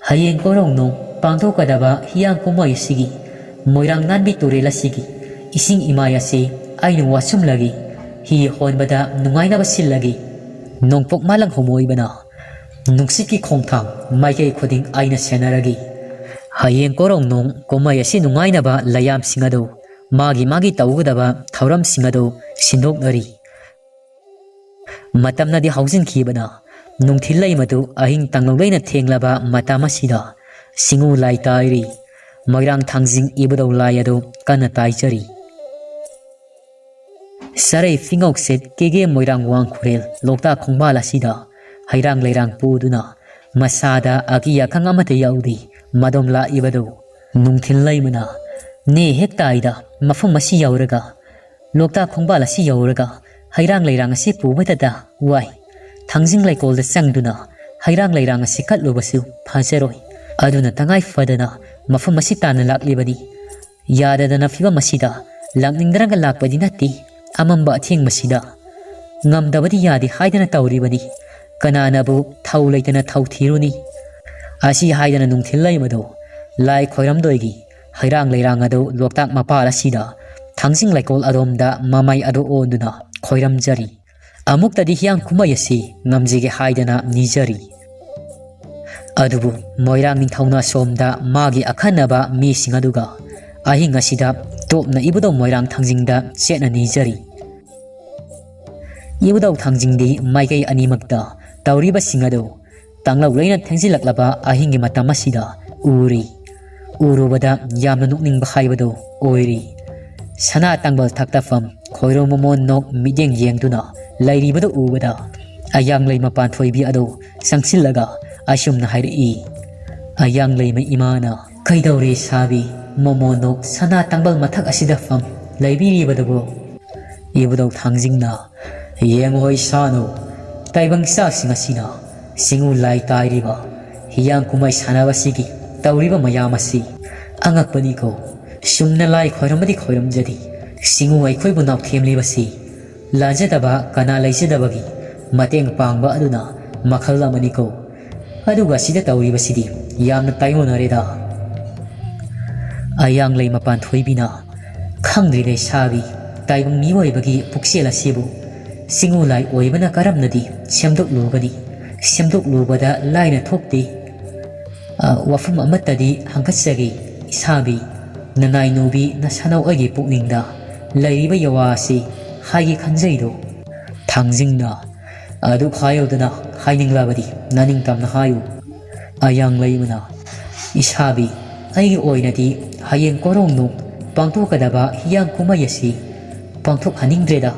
ꯍꯌꯦꯡ ꯀꯣꯔꯧꯅꯨꯡ ꯄꯥꯡꯊꯣꯛꯀꯗꯕ ꯍꯤꯌꯥꯡ ꯀꯨꯝꯍꯩ ꯑꯁꯤꯒꯤ ꯃꯣꯏꯔꯥꯡ ꯅꯥꯟꯕꯤ ꯇꯨꯔꯦꯜ ꯑꯁꯤꯒꯤ ꯏꯁꯤꯡ ꯏꯃꯥꯏ ꯑꯁꯤ ꯑꯩꯅ ꯋꯥꯠꯁꯨꯝꯂꯒꯦ꯫ ꯍꯤ ꯍꯣꯟꯕꯗ ꯅꯨꯡꯉꯥꯏꯅꯕ ꯁꯤꯜꯂꯒꯦ꯫ ꯅꯣꯡꯄꯣꯛ ꯃꯥꯂꯪ ꯍꯨꯝꯃꯣꯏꯕꯅ ꯅꯨꯡꯁꯤꯠꯀꯤ ꯈꯣꯡꯊꯥꯡ ꯃꯥꯏꯀꯩ ꯈꯨꯗꯤꯡ ꯑꯩꯅ ꯁꯦꯟꯅꯔꯒꯦ꯫ ꯍꯌꯦꯡ ꯀꯣꯔꯧꯅꯨꯡ ꯀꯨꯝꯍꯩ ꯑꯁꯤ ꯅꯨꯡꯉꯥꯏꯅꯕ ꯂꯩꯌꯥꯝꯁꯤꯡ ꯑꯗꯨ ꯃꯥꯒꯤ ꯃꯥꯒꯤ ꯇꯧꯒꯗꯕ ꯊꯧꯔꯝꯁꯤꯡ ꯑꯗꯨ ꯁꯤꯟꯗꯣꯛꯅꯔꯤ꯫ ꯃꯇꯝꯅꯗꯤ ꯍꯧꯖꯤꯟꯈꯤꯕꯅ ꯅꯨꯡꯊꯤꯜ ꯂꯩꯃꯗꯨ ꯑꯍꯤꯡ ꯇꯥꯡꯂꯧ ꯂꯩꯅ ꯊꯦꯡꯂꯕ ꯃꯇꯝ ꯑꯁꯤꯗ ꯁꯤꯡꯉꯨ ꯂꯥꯏ ꯇꯥꯏꯔꯤ꯫ ꯃꯣꯏꯔꯥꯡ ꯊꯥꯡꯖꯤꯡ ꯏꯕꯨꯙꯧ ꯂꯥꯏ ꯑꯗꯨ ꯀꯟꯅ ꯇꯥꯏꯖꯔꯤ꯫ ꯁꯔꯩ ꯐꯤꯉꯧꯁꯦꯠ ꯀꯦꯒꯦ ꯃꯣꯏꯔꯥꯡ ꯋꯥꯡꯈꯨꯔꯦꯜ ꯂꯣꯛꯇꯥꯛ ꯈꯣꯡꯕꯥꯜ ꯑꯁꯤꯗ ꯍꯩꯔꯥꯡ ꯂꯩꯔꯥꯡ ꯄꯨꯗꯨꯅ ꯃꯁꯥꯗ ꯑꯀꯤ ꯑꯈꯪ ꯑꯃꯠꯇ ꯌꯥꯎꯗꯦ꯫ ꯃꯗꯣꯝ ꯂꯥꯛꯏꯕꯗꯨ ꯅꯨꯡꯊꯤꯜ ꯂꯩꯃꯅ ꯅꯦ ꯍꯦꯛ ꯇꯥꯏꯗ ꯃꯐꯝ ꯑꯁꯤ ꯌꯧꯔꯒ, ꯂꯣꯛꯇꯥꯛ ꯈꯣꯡꯕꯥꯜ ꯑꯁꯤ ꯌꯧꯔꯒ ꯍꯩꯔꯥꯡ ꯂꯩꯔꯥꯡ ꯑꯁꯤ ꯄꯨꯕꯗꯇ ꯋꯥꯏ꯫ ꯊꯥꯡꯖꯤꯡ ꯂꯩꯀꯣꯜꯗ ꯆꯪꯗꯨꯅ ꯍꯩꯔꯥꯡ ꯂꯩꯔꯥꯡ ꯑꯁꯤ ꯀꯠꯂꯨꯕꯁꯨ ꯐꯖꯔꯣꯏ꯫ ꯑꯗꯨꯅ ꯇꯉꯥꯏ ꯐꯗꯅ ꯃꯐꯝ ꯑꯁꯤ ꯇꯥꯟꯅ ꯂꯥꯛꯂꯤꯕꯅꯤ꯫ ꯌꯥꯗꯗꯅ ꯐꯤꯕꯝ ꯑꯁꯤꯗ ꯂꯥꯛꯅꯤꯡꯗꯅꯒ ꯂꯥꯛꯄꯗꯤ ꯅꯠꯇꯦ꯫ ꯑꯃꯝꯕ ꯑꯊꯦꯡꯕꯁꯤꯗ ꯉꯝꯗꯕꯗꯤ ꯌꯥꯗꯦ ꯍꯥꯏꯗꯅ ꯇꯧꯔꯤꯕꯅꯤ꯫ ꯀꯅꯥꯅꯕꯨ ꯊꯧ ꯂꯩꯇꯅ ꯊꯧ ꯊꯤꯔꯨꯅꯤ? ꯑꯁꯤ ꯍꯥꯏꯗꯅ ꯅꯨꯡꯊꯤꯜ ꯂꯩꯃꯗꯨ ꯂꯥꯏ ꯈꯣꯏꯔꯝꯗꯣꯏꯒꯤ ꯍꯩꯔꯥꯡ ꯂꯩꯔꯥꯡ ꯑꯗꯨ ꯂꯣꯛꯇꯥꯛ ꯃꯄꯥꯜ ꯑꯁꯤꯗ ꯊꯥꯡꯖꯤꯡ ꯂꯩꯀꯣꯜ ꯑꯗꯣꯝꯗ ꯃꯃꯥꯏ ꯑꯗꯨ ꯑꯣꯟꯗꯨꯅ ꯈꯣꯏꯔꯝꯖꯔꯤ꯫ ꯑꯃꯨꯛꯇꯗꯤ ꯍꯤꯌꯥꯡ ꯀꯨꯝꯍꯩ ꯑꯁꯤ ꯉꯝꯖꯒꯦ ꯍꯥꯏꯗꯅ ꯅꯤꯖꯔꯤ꯫ ꯑꯗꯨꯕꯨ ꯃꯣꯏꯔꯥꯡ ꯅꯤꯡꯊꯧꯅ ꯁꯣꯝꯗ ꯃꯥꯒꯤ ꯑꯈꯟꯅꯕ ꯃꯤꯁꯤꯡ ꯑꯗꯨꯒ ꯑꯍꯤꯡ ꯑꯁꯤꯗ ꯇꯣꯞꯅ ꯏꯕꯨꯙꯧ ꯃꯣꯏꯔꯥꯡ ꯊꯥꯡꯖꯤꯡꯗ ꯆꯦꯠꯅ ꯅꯤꯖꯔꯤ꯫ ꯏꯕꯨꯙꯧ ꯊꯥꯡꯖꯤꯡꯗꯤ ꯃꯥꯏꯀꯩ ꯑꯅꯤꯃꯛꯇ ꯇꯧꯔꯤꯕꯁꯤꯡ ꯑꯗꯨ ꯇꯥꯡꯂꯧ ꯂꯩꯅ ꯊꯦꯡꯖꯤꯜꯂꯛꯂꯕ ꯑꯍꯤꯡꯒꯤ ꯃꯇꯝ ꯑꯁꯤꯗ ꯎꯔꯤ꯫ ꯎꯔꯨꯕꯗ ꯌꯥꯝꯅ ꯅꯣꯛꯅꯤꯡꯕ ꯍꯥꯏꯕꯗꯨ ꯑꯣꯏꯔꯤ꯫ ꯁꯅꯥ ꯇꯥꯡꯕꯜ ꯊꯛꯇꯐꯝ ꯈꯣꯏꯔꯣ ꯃꯣꯃꯣꯟ ꯅꯣꯛ ꯃꯤꯠꯌꯦꯡ ꯌꯦꯡꯗꯨꯅ ꯂꯩꯔꯤꯕꯗꯨ ꯎꯕꯗ ꯑꯌꯥꯡꯂꯩꯃ ꯄꯥꯟꯊꯣꯏꯕꯤ ꯑꯗꯨ ꯆꯪꯁꯤꯜꯂꯒ ꯑꯁꯨꯝꯅ ꯍꯥꯏꯔꯛꯏ, "ꯑꯌꯥꯡꯂꯩꯃ ꯏꯃꯥꯅ, ꯀꯩꯗꯧꯔꯦ ꯁꯥꯕꯤ? ꯃꯣꯃꯣꯟ ꯅꯣꯛ ꯁꯅꯥ ꯇꯥꯡꯕꯜ ꯃꯊꯛ ꯑꯁꯤꯗ ꯐꯝ ꯂꯩꯕꯤꯔꯤꯕꯗꯨꯕꯨ?" ꯏꯕꯨꯙꯧ ꯊꯥꯡꯖꯤꯡꯅ, "ꯌꯦꯡꯉꯣꯏ ꯁꯥꯅꯨ, ꯇꯥꯏꯕꯪ ꯏꯆꯥꯁꯤꯡ ꯑꯁꯤꯅ ꯁꯤꯡꯉꯨ ꯂꯥꯏ ꯇꯥꯏꯔꯤꯕ, ꯍꯤꯌꯥꯡ ꯀꯨꯝꯍꯩ ꯁꯥꯟꯅꯕꯁꯤꯒꯤ ꯇꯧꯔꯤꯕ ꯃꯌꯥꯝ ꯑꯁꯤ ꯑꯉꯛꯄꯅꯤꯀꯣ꯫ ꯆꯨꯝꯅ ꯂꯥꯏ ꯈꯣꯏꯔꯝꯕꯗꯤ ꯈꯣꯏꯔꯝꯖꯔꯤ, ꯁꯤꯡꯉꯨ ꯑꯩꯈꯣꯏꯕꯨ ꯅꯥꯎꯊꯦꯝꯂꯤꯕꯁꯤ ꯂꯥꯟꯖꯗꯕ ꯀꯅꯥ ꯂꯩꯖꯗꯕꯒꯤ ꯃꯇꯦꯡ ꯄꯥꯡꯕ ꯑꯗꯨꯅ ꯃꯈꯜ ꯑꯃꯅꯤꯀꯣ꯫ ꯑꯗꯨꯒ ꯁꯤꯗ ꯇꯧꯔꯤꯕꯁꯤꯗꯤ ꯌꯥꯝꯅ ꯇꯥꯏꯑꯣꯟꯅꯔꯦꯗ꯫ ꯑꯌꯥꯡꯂꯩ ꯃꯄꯥꯟ ꯊꯣꯏꯕꯤꯅ, "ꯈꯪꯗ꯭ꯔꯤꯗ ꯏꯁꯥꯕꯤ, ꯇꯥꯏꯕꯪ ꯃꯤꯑꯣꯏꯕꯒꯤ ꯄꯨꯛꯆꯦꯜ ꯑꯁꯤꯕꯨ ꯆꯤꯡꯉꯨ ꯂꯥꯏ ꯑꯣꯏꯕꯅ ꯀꯔꯝꯅꯗꯤ ꯁꯦꯝꯗꯣꯛꯂꯨꯒꯅꯤ? ꯁꯦꯝꯗꯣꯛꯂꯨꯕꯗ ꯂꯥꯏꯅ ꯊꯣꯛꯇꯦ꯫ ꯑ, ꯋꯥꯐꯝ ꯑꯃꯠꯇꯗꯤ ꯍꯪꯒꯠꯆꯒꯦ ꯏꯁꯥꯕꯤ, ꯅꯅꯥꯏ ꯅꯨꯕꯤ ꯅꯁꯥꯅꯧ ꯑꯩꯒꯤ ꯄꯨꯛꯅꯤꯡꯗ ꯂꯩꯔꯤꯕ ꯌꯋꯥ ꯑꯁꯤ ꯍꯥꯏꯒꯦ ꯈꯟꯖꯩꯗꯣ?" ꯊꯥꯡꯖꯤꯡꯅ, "ꯑꯗꯨ ꯍꯥꯏꯌꯨꯗꯅ, ꯍꯥꯏꯅꯤꯡꯂꯕꯗꯤ ꯅꯅꯤꯡꯇꯝꯅ ꯍꯥꯏꯌꯨ꯫" ꯑꯌꯥꯡꯂꯩꯃꯅ, "ꯏꯁꯥꯕꯤ, ꯑꯩꯒꯤ ꯑꯣꯏꯅꯗꯤ ꯍꯌꯦꯡ ꯀꯣꯔꯧꯅꯨꯡ ꯄꯥꯡꯊꯣꯛꯀꯗꯕ ꯍꯤꯌꯥꯡ ꯀꯨꯝꯍꯩ ꯑꯁꯤ ꯄꯥꯡꯊꯣꯛꯍꯟꯅꯤꯡꯗ꯭ꯔꯦꯗ꯫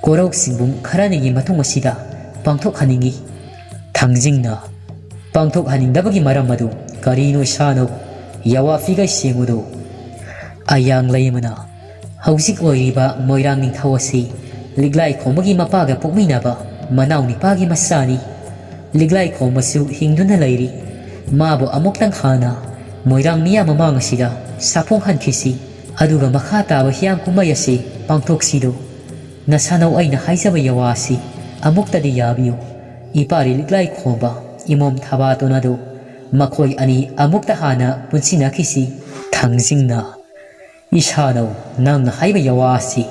ꯀꯣꯔꯧ ꯁꯤꯡꯕꯨꯝ ꯈꯔꯅꯤꯒꯤ ꯃꯇꯨꯡ ꯑꯁꯤꯗ ꯄꯥꯡꯊꯣꯛꯍꯟꯅꯤꯡꯏ꯫" ꯊꯥꯡꯖꯤꯡꯅ, "ꯄꯥꯡꯊꯣꯛꯍꯟꯅꯤꯡꯗꯕꯒꯤ ꯃꯔꯝ ꯑꯗꯨ ꯀꯔꯤꯅꯣ ꯏꯁꯥꯅꯧ? ꯌꯋꯥ ꯐꯤꯒꯩ ꯁꯦꯡꯉꯨꯗꯣ꯫" ꯑꯌꯥꯡꯂꯩꯃꯅ, "ꯍꯧꯖꯤꯛ ꯑꯣꯏꯔꯤꯕ ꯃꯣꯏꯔꯥꯡ ꯅꯤꯡꯊꯧ ꯑꯁꯤ ꯂꯤꯛꯂꯥꯏ ꯈꯣꯝꯕꯒꯤ ꯃꯄꯥꯒ ꯄꯣꯛꯃꯤꯟꯅꯕ ꯃꯅꯥꯎ ꯅꯤꯄꯥꯒꯤ ꯃꯆꯥꯅꯤ꯫ ꯂꯤꯛꯂꯥꯏ ꯈꯣꯝꯕꯁꯨ ꯍꯤꯡꯗꯨꯅ ꯂꯩꯔꯤ꯫ ꯃꯥꯕꯨ ꯑꯃꯨꯛꯇꯪ ꯍꯥꯟꯅ ꯃꯣꯏꯔꯥꯡ ꯃꯤꯌꯥꯝ ꯃꯃꯥꯡ ꯑꯁꯤꯗ ꯁꯥꯐꯣꯡꯍꯟꯈꯤꯁꯤ꯫ ꯑꯗꯨꯒ ꯃꯈꯥ ꯇꯥꯕ ꯍꯤꯌꯥꯡ ꯀꯨꯝꯍꯩ ꯑꯁꯤ ꯄꯥꯡꯊꯣꯛꯁꯤꯗꯣ꯫ ꯅꯁꯥꯅꯧ ꯑꯩꯅ ꯍꯥꯏꯖꯕ ꯌꯋꯥ ꯑꯁꯤ ꯑꯃꯨꯛꯇꯗꯤ ꯌꯥꯕꯤꯌꯨ꯫ ꯏꯄꯥꯔꯤ ꯂꯤꯛꯂꯥꯏ ꯈꯣꯝꯕ ꯏꯃꯣꯝ ꯊꯕꯥꯇꯣꯟ ꯑꯗꯨ ꯃꯈꯣꯏ ꯑꯅꯤ ꯑꯃꯨꯛꯇ ꯍꯥꯟꯅ ꯄꯨꯟꯁꯤꯟꯅꯈꯤꯁꯤ꯫" ꯊꯥꯡꯖꯤꯡꯅ, "ꯏꯁꯥꯅꯧ, ꯅꯪꯅ ꯍꯥꯏꯕ ꯌꯋꯥ ꯑꯁꯤ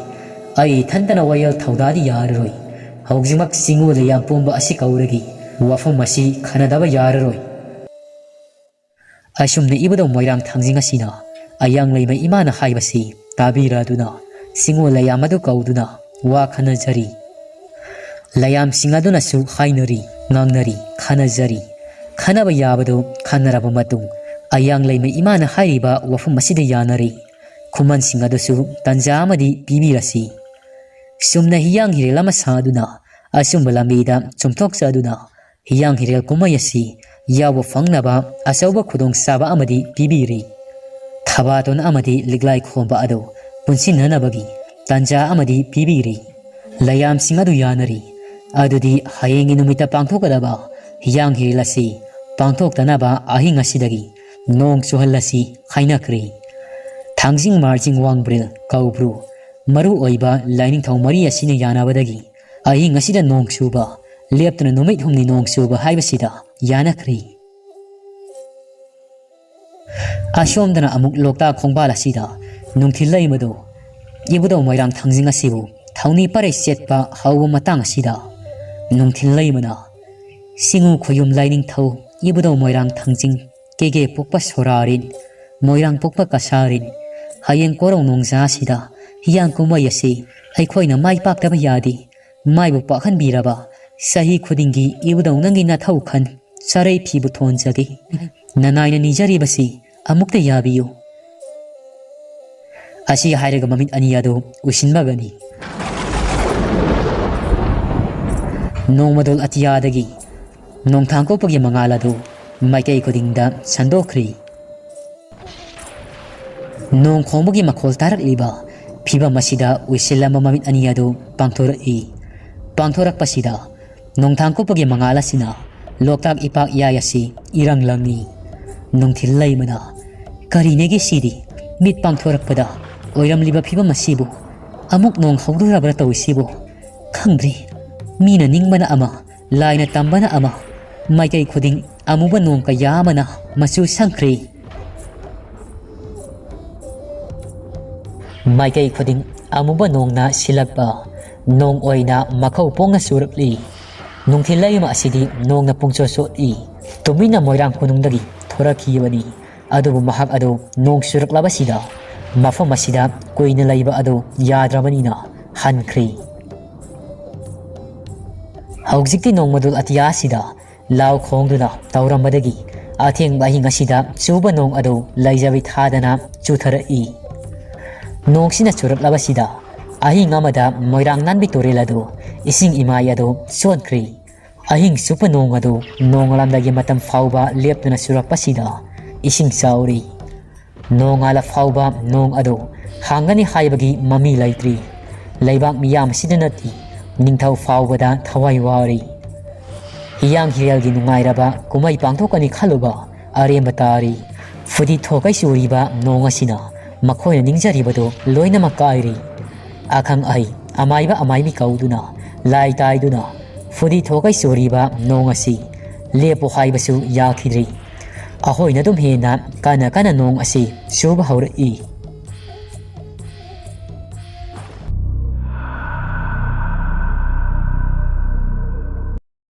ꯑꯩ ꯏꯊꯟꯇꯅ ꯋꯥꯌꯦꯜ ꯊꯧꯗꯥꯗꯤ ꯌꯥꯔꯔꯣꯏ꯫ ꯍꯧꯖꯤꯛꯃꯛ ꯆꯤꯡꯉꯨ ꯂꯩꯌꯥꯝ ꯄꯨꯝꯕ ꯑꯁꯤ ꯀꯧꯔꯒꯤ ꯋꯥꯐꯝ ꯑꯁꯤ ꯈꯟꯅꯗꯕ ꯌꯥꯔꯔꯣꯏ꯫" ꯑꯁꯨꯝꯅ ꯏꯕꯨꯙꯧ ꯃꯣꯏꯔꯥꯡ ꯊꯥꯡꯖꯤꯡ ꯑꯁꯤꯅ ꯑꯌꯥꯡꯂꯩꯃ ꯏꯃꯥꯅ ꯍꯥꯏꯕꯁꯤ ꯇꯥꯕꯤꯔꯗꯨꯅ ꯆꯤꯡꯉꯨ ꯂꯩꯌꯥꯝ ꯑꯗꯨ ꯀꯧꯗꯨꯅ ꯋꯥ ꯈꯟꯅꯖꯔꯤ꯫ ꯂꯩꯌꯥꯝꯁꯤꯡ ꯑꯗꯨꯅꯁꯨ ꯍꯥꯏꯅꯔꯤ, ꯉꯥꯡꯅꯔꯤ, ꯈꯟꯅꯖꯔꯤ꯫ ꯈꯟꯅꯕ ꯌꯥꯕꯗꯨ ꯈꯟꯅꯔꯕ ꯃꯇꯨꯡ, ꯑꯌꯥꯡꯂꯩꯃ ꯏꯃꯥꯅ ꯍꯥꯏꯔꯤꯕ ꯋꯥꯐꯝ ꯑꯁꯤꯗ ꯌꯥꯅꯔꯤ꯫ ꯈꯨꯃꯟꯁꯤꯡ ꯑꯗꯨꯁꯨ ꯇꯟꯖꯥ ꯑꯃꯗꯤ ꯄꯤꯕꯤꯔꯁꯤ꯫ ꯆꯨꯝꯅ ꯍꯤꯌꯥꯡ ꯍꯤꯔꯦꯜ ꯑꯃ ꯁꯥꯗꯨꯅ, ꯑꯆꯨꯝꯕ ꯂꯝꯕꯤꯗ ꯆꯨꯝꯊꯣꯛꯆꯗꯨꯅ, ꯍꯤꯌꯥꯡ ꯍꯤꯔꯦꯜ ꯀꯨꯝꯍꯩ ꯑꯁꯤ ꯌꯥꯎꯕ ꯐꯪꯅꯕ ꯑꯆꯧꯕ ꯈꯨꯗꯣꯡꯆꯥꯕ ꯑꯃꯗꯤ ꯄꯤꯕꯤꯔꯤ꯫ ꯊꯕꯥꯇꯣꯟ ꯑꯃꯗꯤ ꯂꯤꯛꯂꯥꯏ ꯈꯣꯝꯕ ꯑꯗꯨ ꯄꯨꯟꯁꯤꯟꯅꯅꯕꯒꯤ ꯇꯥꯟꯖꯥ ꯑꯃꯗꯤ ꯄꯤꯕꯤꯔꯤ꯫ ꯂꯩꯌꯥꯝꯁꯤꯡ ꯑꯗꯨ ꯌꯥꯅꯔꯤ꯫ ꯑꯗꯨꯗꯤ ꯍꯌꯦꯡꯒꯤ ꯅꯨꯃꯤꯠꯇ ꯄꯥꯡꯊꯣꯛꯀꯗꯕ ꯍꯤꯌꯥꯡ ꯍꯤꯔꯦꯜ ꯑꯁꯤ ꯄꯥꯡꯊꯣꯛꯇꯅꯕ ꯑꯍꯤꯡ ꯑꯁꯤꯗꯒꯤ ꯅꯣꯡ ꯆꯨꯍꯜꯂꯁꯤ ꯍꯥꯏꯅꯈ꯭ꯔꯦ꯫ ꯊꯥꯡꯖꯤꯡ ꯃꯥꯔꯖꯤꯡ ꯋꯥꯡꯕ꯭ꯔꯦꯜ ꯀꯧꯕ꯭ꯔꯨ ꯃꯔꯨ ꯑꯣꯏꯕ ꯂꯥꯏꯅꯤꯡꯊꯧ ꯃꯔꯤ ꯑꯁꯤꯅ ꯌꯥꯅꯕꯗꯒꯤ ꯑꯍꯤꯡ ꯑꯁꯤꯗ ꯅꯣꯡ ꯆꯨꯕ, ꯂꯦꯞꯇꯅ ꯅꯨꯃꯤꯠ ꯍꯨꯝꯅꯤ ꯅꯣꯡ ꯆꯨꯕ ꯍꯥꯏꯕꯁꯤꯗ ꯌꯥꯅꯈ꯭ꯔꯦ꯫ ꯑꯁꯣꯝꯗꯅ ꯑꯃꯨꯛ ꯂꯣꯛꯇꯥꯛ ꯈꯣꯡꯕꯥꯜ ꯑꯁꯤꯗ ꯅꯨꯡꯊꯤꯜ ꯂꯩꯃꯗꯨ ꯏꯕꯨꯙꯧ ꯃꯣꯏꯔꯥꯡ ꯊꯥꯡꯖꯤꯡ ꯑꯁꯤꯕꯨ ꯊꯧꯅꯤ ꯄꯔꯩ ꯆꯦꯠꯄ ꯍꯧꯕ ꯃꯇꯥꯡ ꯑꯁꯤꯗ ꯅꯨꯡꯊꯤꯜ ꯂꯩꯃꯅ ꯆꯤꯡꯉꯨ ꯈꯣꯌꯨꯝ ꯂꯥꯏꯅꯤꯡꯊꯧ ꯏꯕꯨꯙꯧ ꯃꯣꯏꯔꯥꯡ ꯊꯥꯡꯖꯤꯡ ꯀꯦꯒꯦ ꯄꯣꯛꯄ ꯁꯣꯔꯥꯔꯤꯟ, ꯃꯣꯏꯔꯥꯡ ꯄꯣꯛꯄ ꯀꯁꯥꯔꯤꯟ, ꯍꯌꯦꯡ ꯀꯣꯔꯧ ꯅꯣꯡꯖꯥ ꯑꯁꯤꯗ ꯍꯤꯌꯥꯡ ꯀꯨꯝꯍꯩ ꯑꯁꯤ ꯑꯩꯈꯣꯏꯅ ꯃꯥꯏ ꯄꯥꯛꯇꯕ ꯌꯥꯗꯦ꯫ ꯃꯥꯏꯕꯨ ꯄꯥꯛꯍꯟꯕꯤꯔꯕ ꯆꯍꯤ ꯈꯨꯗꯤꯡꯒꯤ ꯏꯕꯨꯙꯧ ꯅꯪꯒꯤ ꯅꯊꯧ ꯈꯟ ꯆꯔꯩ ꯐꯤꯕꯨ ꯊꯣꯟꯖꯒꯦ꯫ ꯅꯅꯥꯏꯅ ꯅꯤꯖꯔꯤꯕꯁꯤ ꯑꯃꯨꯛꯇ ꯌꯥꯕꯤꯌꯨ꯫ ꯑꯁꯤ ꯍꯥꯏꯔꯒ ꯃꯃꯤꯠ ꯑꯅꯤ ꯑꯗꯨ ꯎꯏꯁꯤꯟꯕꯒꯅꯤ꯫ ꯅꯣꯡꯃꯗꯣꯜ ꯑꯇꯤꯌꯥꯗꯒꯤ ꯅꯣꯡꯊꯥꯡ ꯀꯣꯛꯄꯒꯤ ꯃꯉꯥꯜ ꯑꯗꯨ ꯃꯥꯏꯀꯩ ꯈꯨꯗꯤꯡꯗ ꯁꯟꯗꯣꯛꯈ꯭ꯔꯤ꯫ ꯅꯣꯡ ꯈꯣꯡꯕꯒꯤ ꯃꯈꯣꯜ ꯇꯥꯔꯛꯂꯤꯕ ꯐꯤꯚꯝ ꯑꯁꯤꯗ ꯎꯏꯁꯤꯜꯂꯝꯕ ꯃꯃꯤꯠ ꯑꯅꯤ ꯑꯗꯨ ꯄꯥꯡꯊꯣꯔꯛꯏ꯫ ꯄꯥꯡꯊꯣꯔꯛꯄꯁꯤꯗ ꯅꯣꯡꯊꯥꯡ ꯀꯨꯞꯄꯒꯤ ꯃꯉꯥꯜ ꯑꯁꯤꯅ ꯂꯣꯛꯇꯥꯛ ꯏꯄꯥꯛ ꯏꯌꯥꯏ ꯑꯁꯤ ꯏꯔꯪ ꯂꯪꯏ꯫ ꯅꯨꯡꯊꯤꯜ ꯂꯩꯃꯅ, "ꯀꯔꯤꯅꯦꯒꯦ ꯁꯤꯗꯤ? ꯃꯤꯠ ꯄꯥꯡꯊꯣꯔꯛꯄꯗ ꯑꯣꯏꯔꯝꯂꯤꯕ ꯐꯤꯚꯝ ꯑꯁꯤꯕꯨ? ꯑꯃꯨꯛ ꯅꯣꯡ ꯍꯧꯗꯣꯔꯕ꯭ꯔꯥ ꯇꯧꯔꯤꯁꯤꯕꯨ? ꯈꯪꯗ꯭ꯔꯦ꯫ ꯃꯤꯅ ꯅꯤꯡꯕꯅ ꯑꯃ, ꯂꯥꯏꯅ ꯇꯝꯕꯅ ꯑꯃ, ꯃꯥꯏꯀꯩ ꯈꯨꯗꯤꯡ ꯑꯃꯨꯕ ꯅꯣꯡ ꯀꯌꯥ ꯑꯃꯅ ꯃꯆꯨ ꯁꯪꯈ꯭ꯔꯦ꯫ ꯃꯥꯏꯀꯩ ꯈꯨꯗꯤꯡ ꯑꯃꯨꯕ ꯅꯣꯡꯅ ꯁꯤꯜꯂꯛꯄ, ꯅꯣꯡ ꯑꯣꯏꯅ ꯃꯈꯧ ꯄꯣꯡꯅ ꯆꯨꯔꯛꯂꯤ꯫ ꯅꯨꯡꯊꯤꯜ ꯂꯩꯃ ꯑꯁꯤꯗꯤ ꯅꯣꯡꯅ ꯄꯨꯡꯆꯣꯠ ꯆꯣꯠꯂꯤ꯫ ꯇꯨꯃꯤꯟꯅ ꯃꯣꯏꯔꯥꯡ ꯀꯣꯅꯨꯡꯗꯒꯤ ꯊꯣꯔꯛꯈꯤꯕꯅꯤ꯫ ꯑꯗꯨꯕꯨ ꯃꯍꯥꯛ ꯑꯗꯨ ꯅꯣꯡ ꯆꯨꯔꯛꯂꯕꯁꯤꯗ ꯃꯐꯝ ꯑꯁꯤꯗ ꯀꯨꯏꯅ ꯂꯩꯕ ꯑꯗꯨ ꯌꯥꯗ꯭ꯔꯕꯅꯤꯅ ꯍꯟꯈ꯭ꯔꯦ꯫ ꯍꯧꯖꯤꯛꯇꯤ ꯅꯣꯡꯃꯗꯣꯜ ꯑꯇꯤꯌꯥꯁꯤꯗ ꯂꯥꯎ ꯈꯣꯡꯗꯨꯅ ꯇꯧꯔꯝꯕꯗꯒꯤ ꯑꯊꯦꯡꯕ ꯑꯍꯤꯡ ꯑꯁꯤꯗ ꯆꯨꯕ ꯅꯣꯡ ꯑꯗꯨ ꯂꯩꯖꯕꯤ ꯊꯥꯗꯅ ꯆꯨꯊꯔꯛꯏ꯫ ꯅꯣꯡꯁꯤꯅ ꯆꯨꯔꯛꯂꯕꯁꯤꯗ ꯑꯍꯤꯡ ꯑꯃꯗ ꯃꯣꯏꯔꯥꯡ ꯅꯥꯟꯕꯤ ꯇꯨꯔꯦꯜ ꯑꯗꯨ ꯏꯁꯤꯡ ꯏꯃꯥꯏ ꯑꯗꯨ ꯆꯣꯟꯈ꯭ꯔꯤ꯫ ꯑꯍꯤꯡ ꯆꯨꯞꯄ ꯅꯣꯡ ꯑꯗꯨ ꯅꯣꯡꯉꯥꯜꯂꯝꯗꯥꯏꯒꯤ ꯃꯇꯝ ꯐꯥꯎꯕ ꯂꯦꯞꯇꯅ ꯆꯨꯔꯛꯄꯁꯤꯗ ꯏꯁꯤꯡ ꯆꯥꯎꯔꯤ꯫ ꯅꯣꯡꯉꯥꯜꯂ ꯐꯥꯎꯕ ꯅꯣꯡ ꯑꯗꯨ ꯍꯥꯡꯒꯅꯤ ꯍꯥꯏꯕꯒꯤ ꯃꯃꯤ ꯂꯩꯇ꯭ꯔꯤ꯫ ꯂꯩꯕꯥꯛ ꯃꯤꯌꯥꯝ ꯑꯁꯤꯗ ꯅꯠꯇꯦ, ꯅꯤꯡꯊꯧ ꯐꯥꯎꯕꯗ ꯊꯋꯥꯏ ꯋꯥꯔꯤ꯫ ꯍꯤꯌꯥꯡ ꯍꯤꯔꯦꯜꯒꯤ ꯅꯨꯡꯉꯥꯏꯔꯕ ꯀꯨꯝꯍꯩ ꯄꯥꯡꯊꯣꯛꯀꯅꯤ ꯈꯜꯂꯨꯕ ꯑꯔꯦꯝꯕ ꯇꯥꯔꯤ꯫ ꯐꯨꯗꯤ ꯊꯣꯛꯀꯩ ꯆꯨꯔꯤꯕ ꯅꯣꯡ ꯑꯁꯤꯅ ꯃꯈꯣꯏꯅ ꯅꯤꯡꯖꯔꯤꯕꯗꯨ ꯂꯣꯏꯅꯃꯛ ꯀꯥꯏꯔꯤ꯫ ꯑꯈꯪ ꯑꯍꯩ ꯑꯃꯥꯏꯕ ꯑꯃꯥꯏꯕꯤ ꯀꯧꯗꯨꯅ ꯂꯥꯏ ꯇꯥꯏꯗꯨꯅ ꯐꯨꯔꯤ ꯊꯣꯛꯀꯩ ꯆꯨꯔꯤꯕ ꯅꯣꯡ ꯑꯁꯤ ꯂꯦꯞꯄꯨ ꯍꯥꯏꯕꯁꯨ ꯌꯥꯈꯤꯗ꯭ꯔꯤ꯫ ꯑꯩꯈꯣꯏꯅ ꯑꯗꯨꯝ ꯍꯦꯟꯅ ꯀꯟꯅ ꯀꯟꯅ ꯅꯣꯡ ꯑꯁꯤ ꯆꯨꯕ ꯍꯧꯔꯛꯏ꯫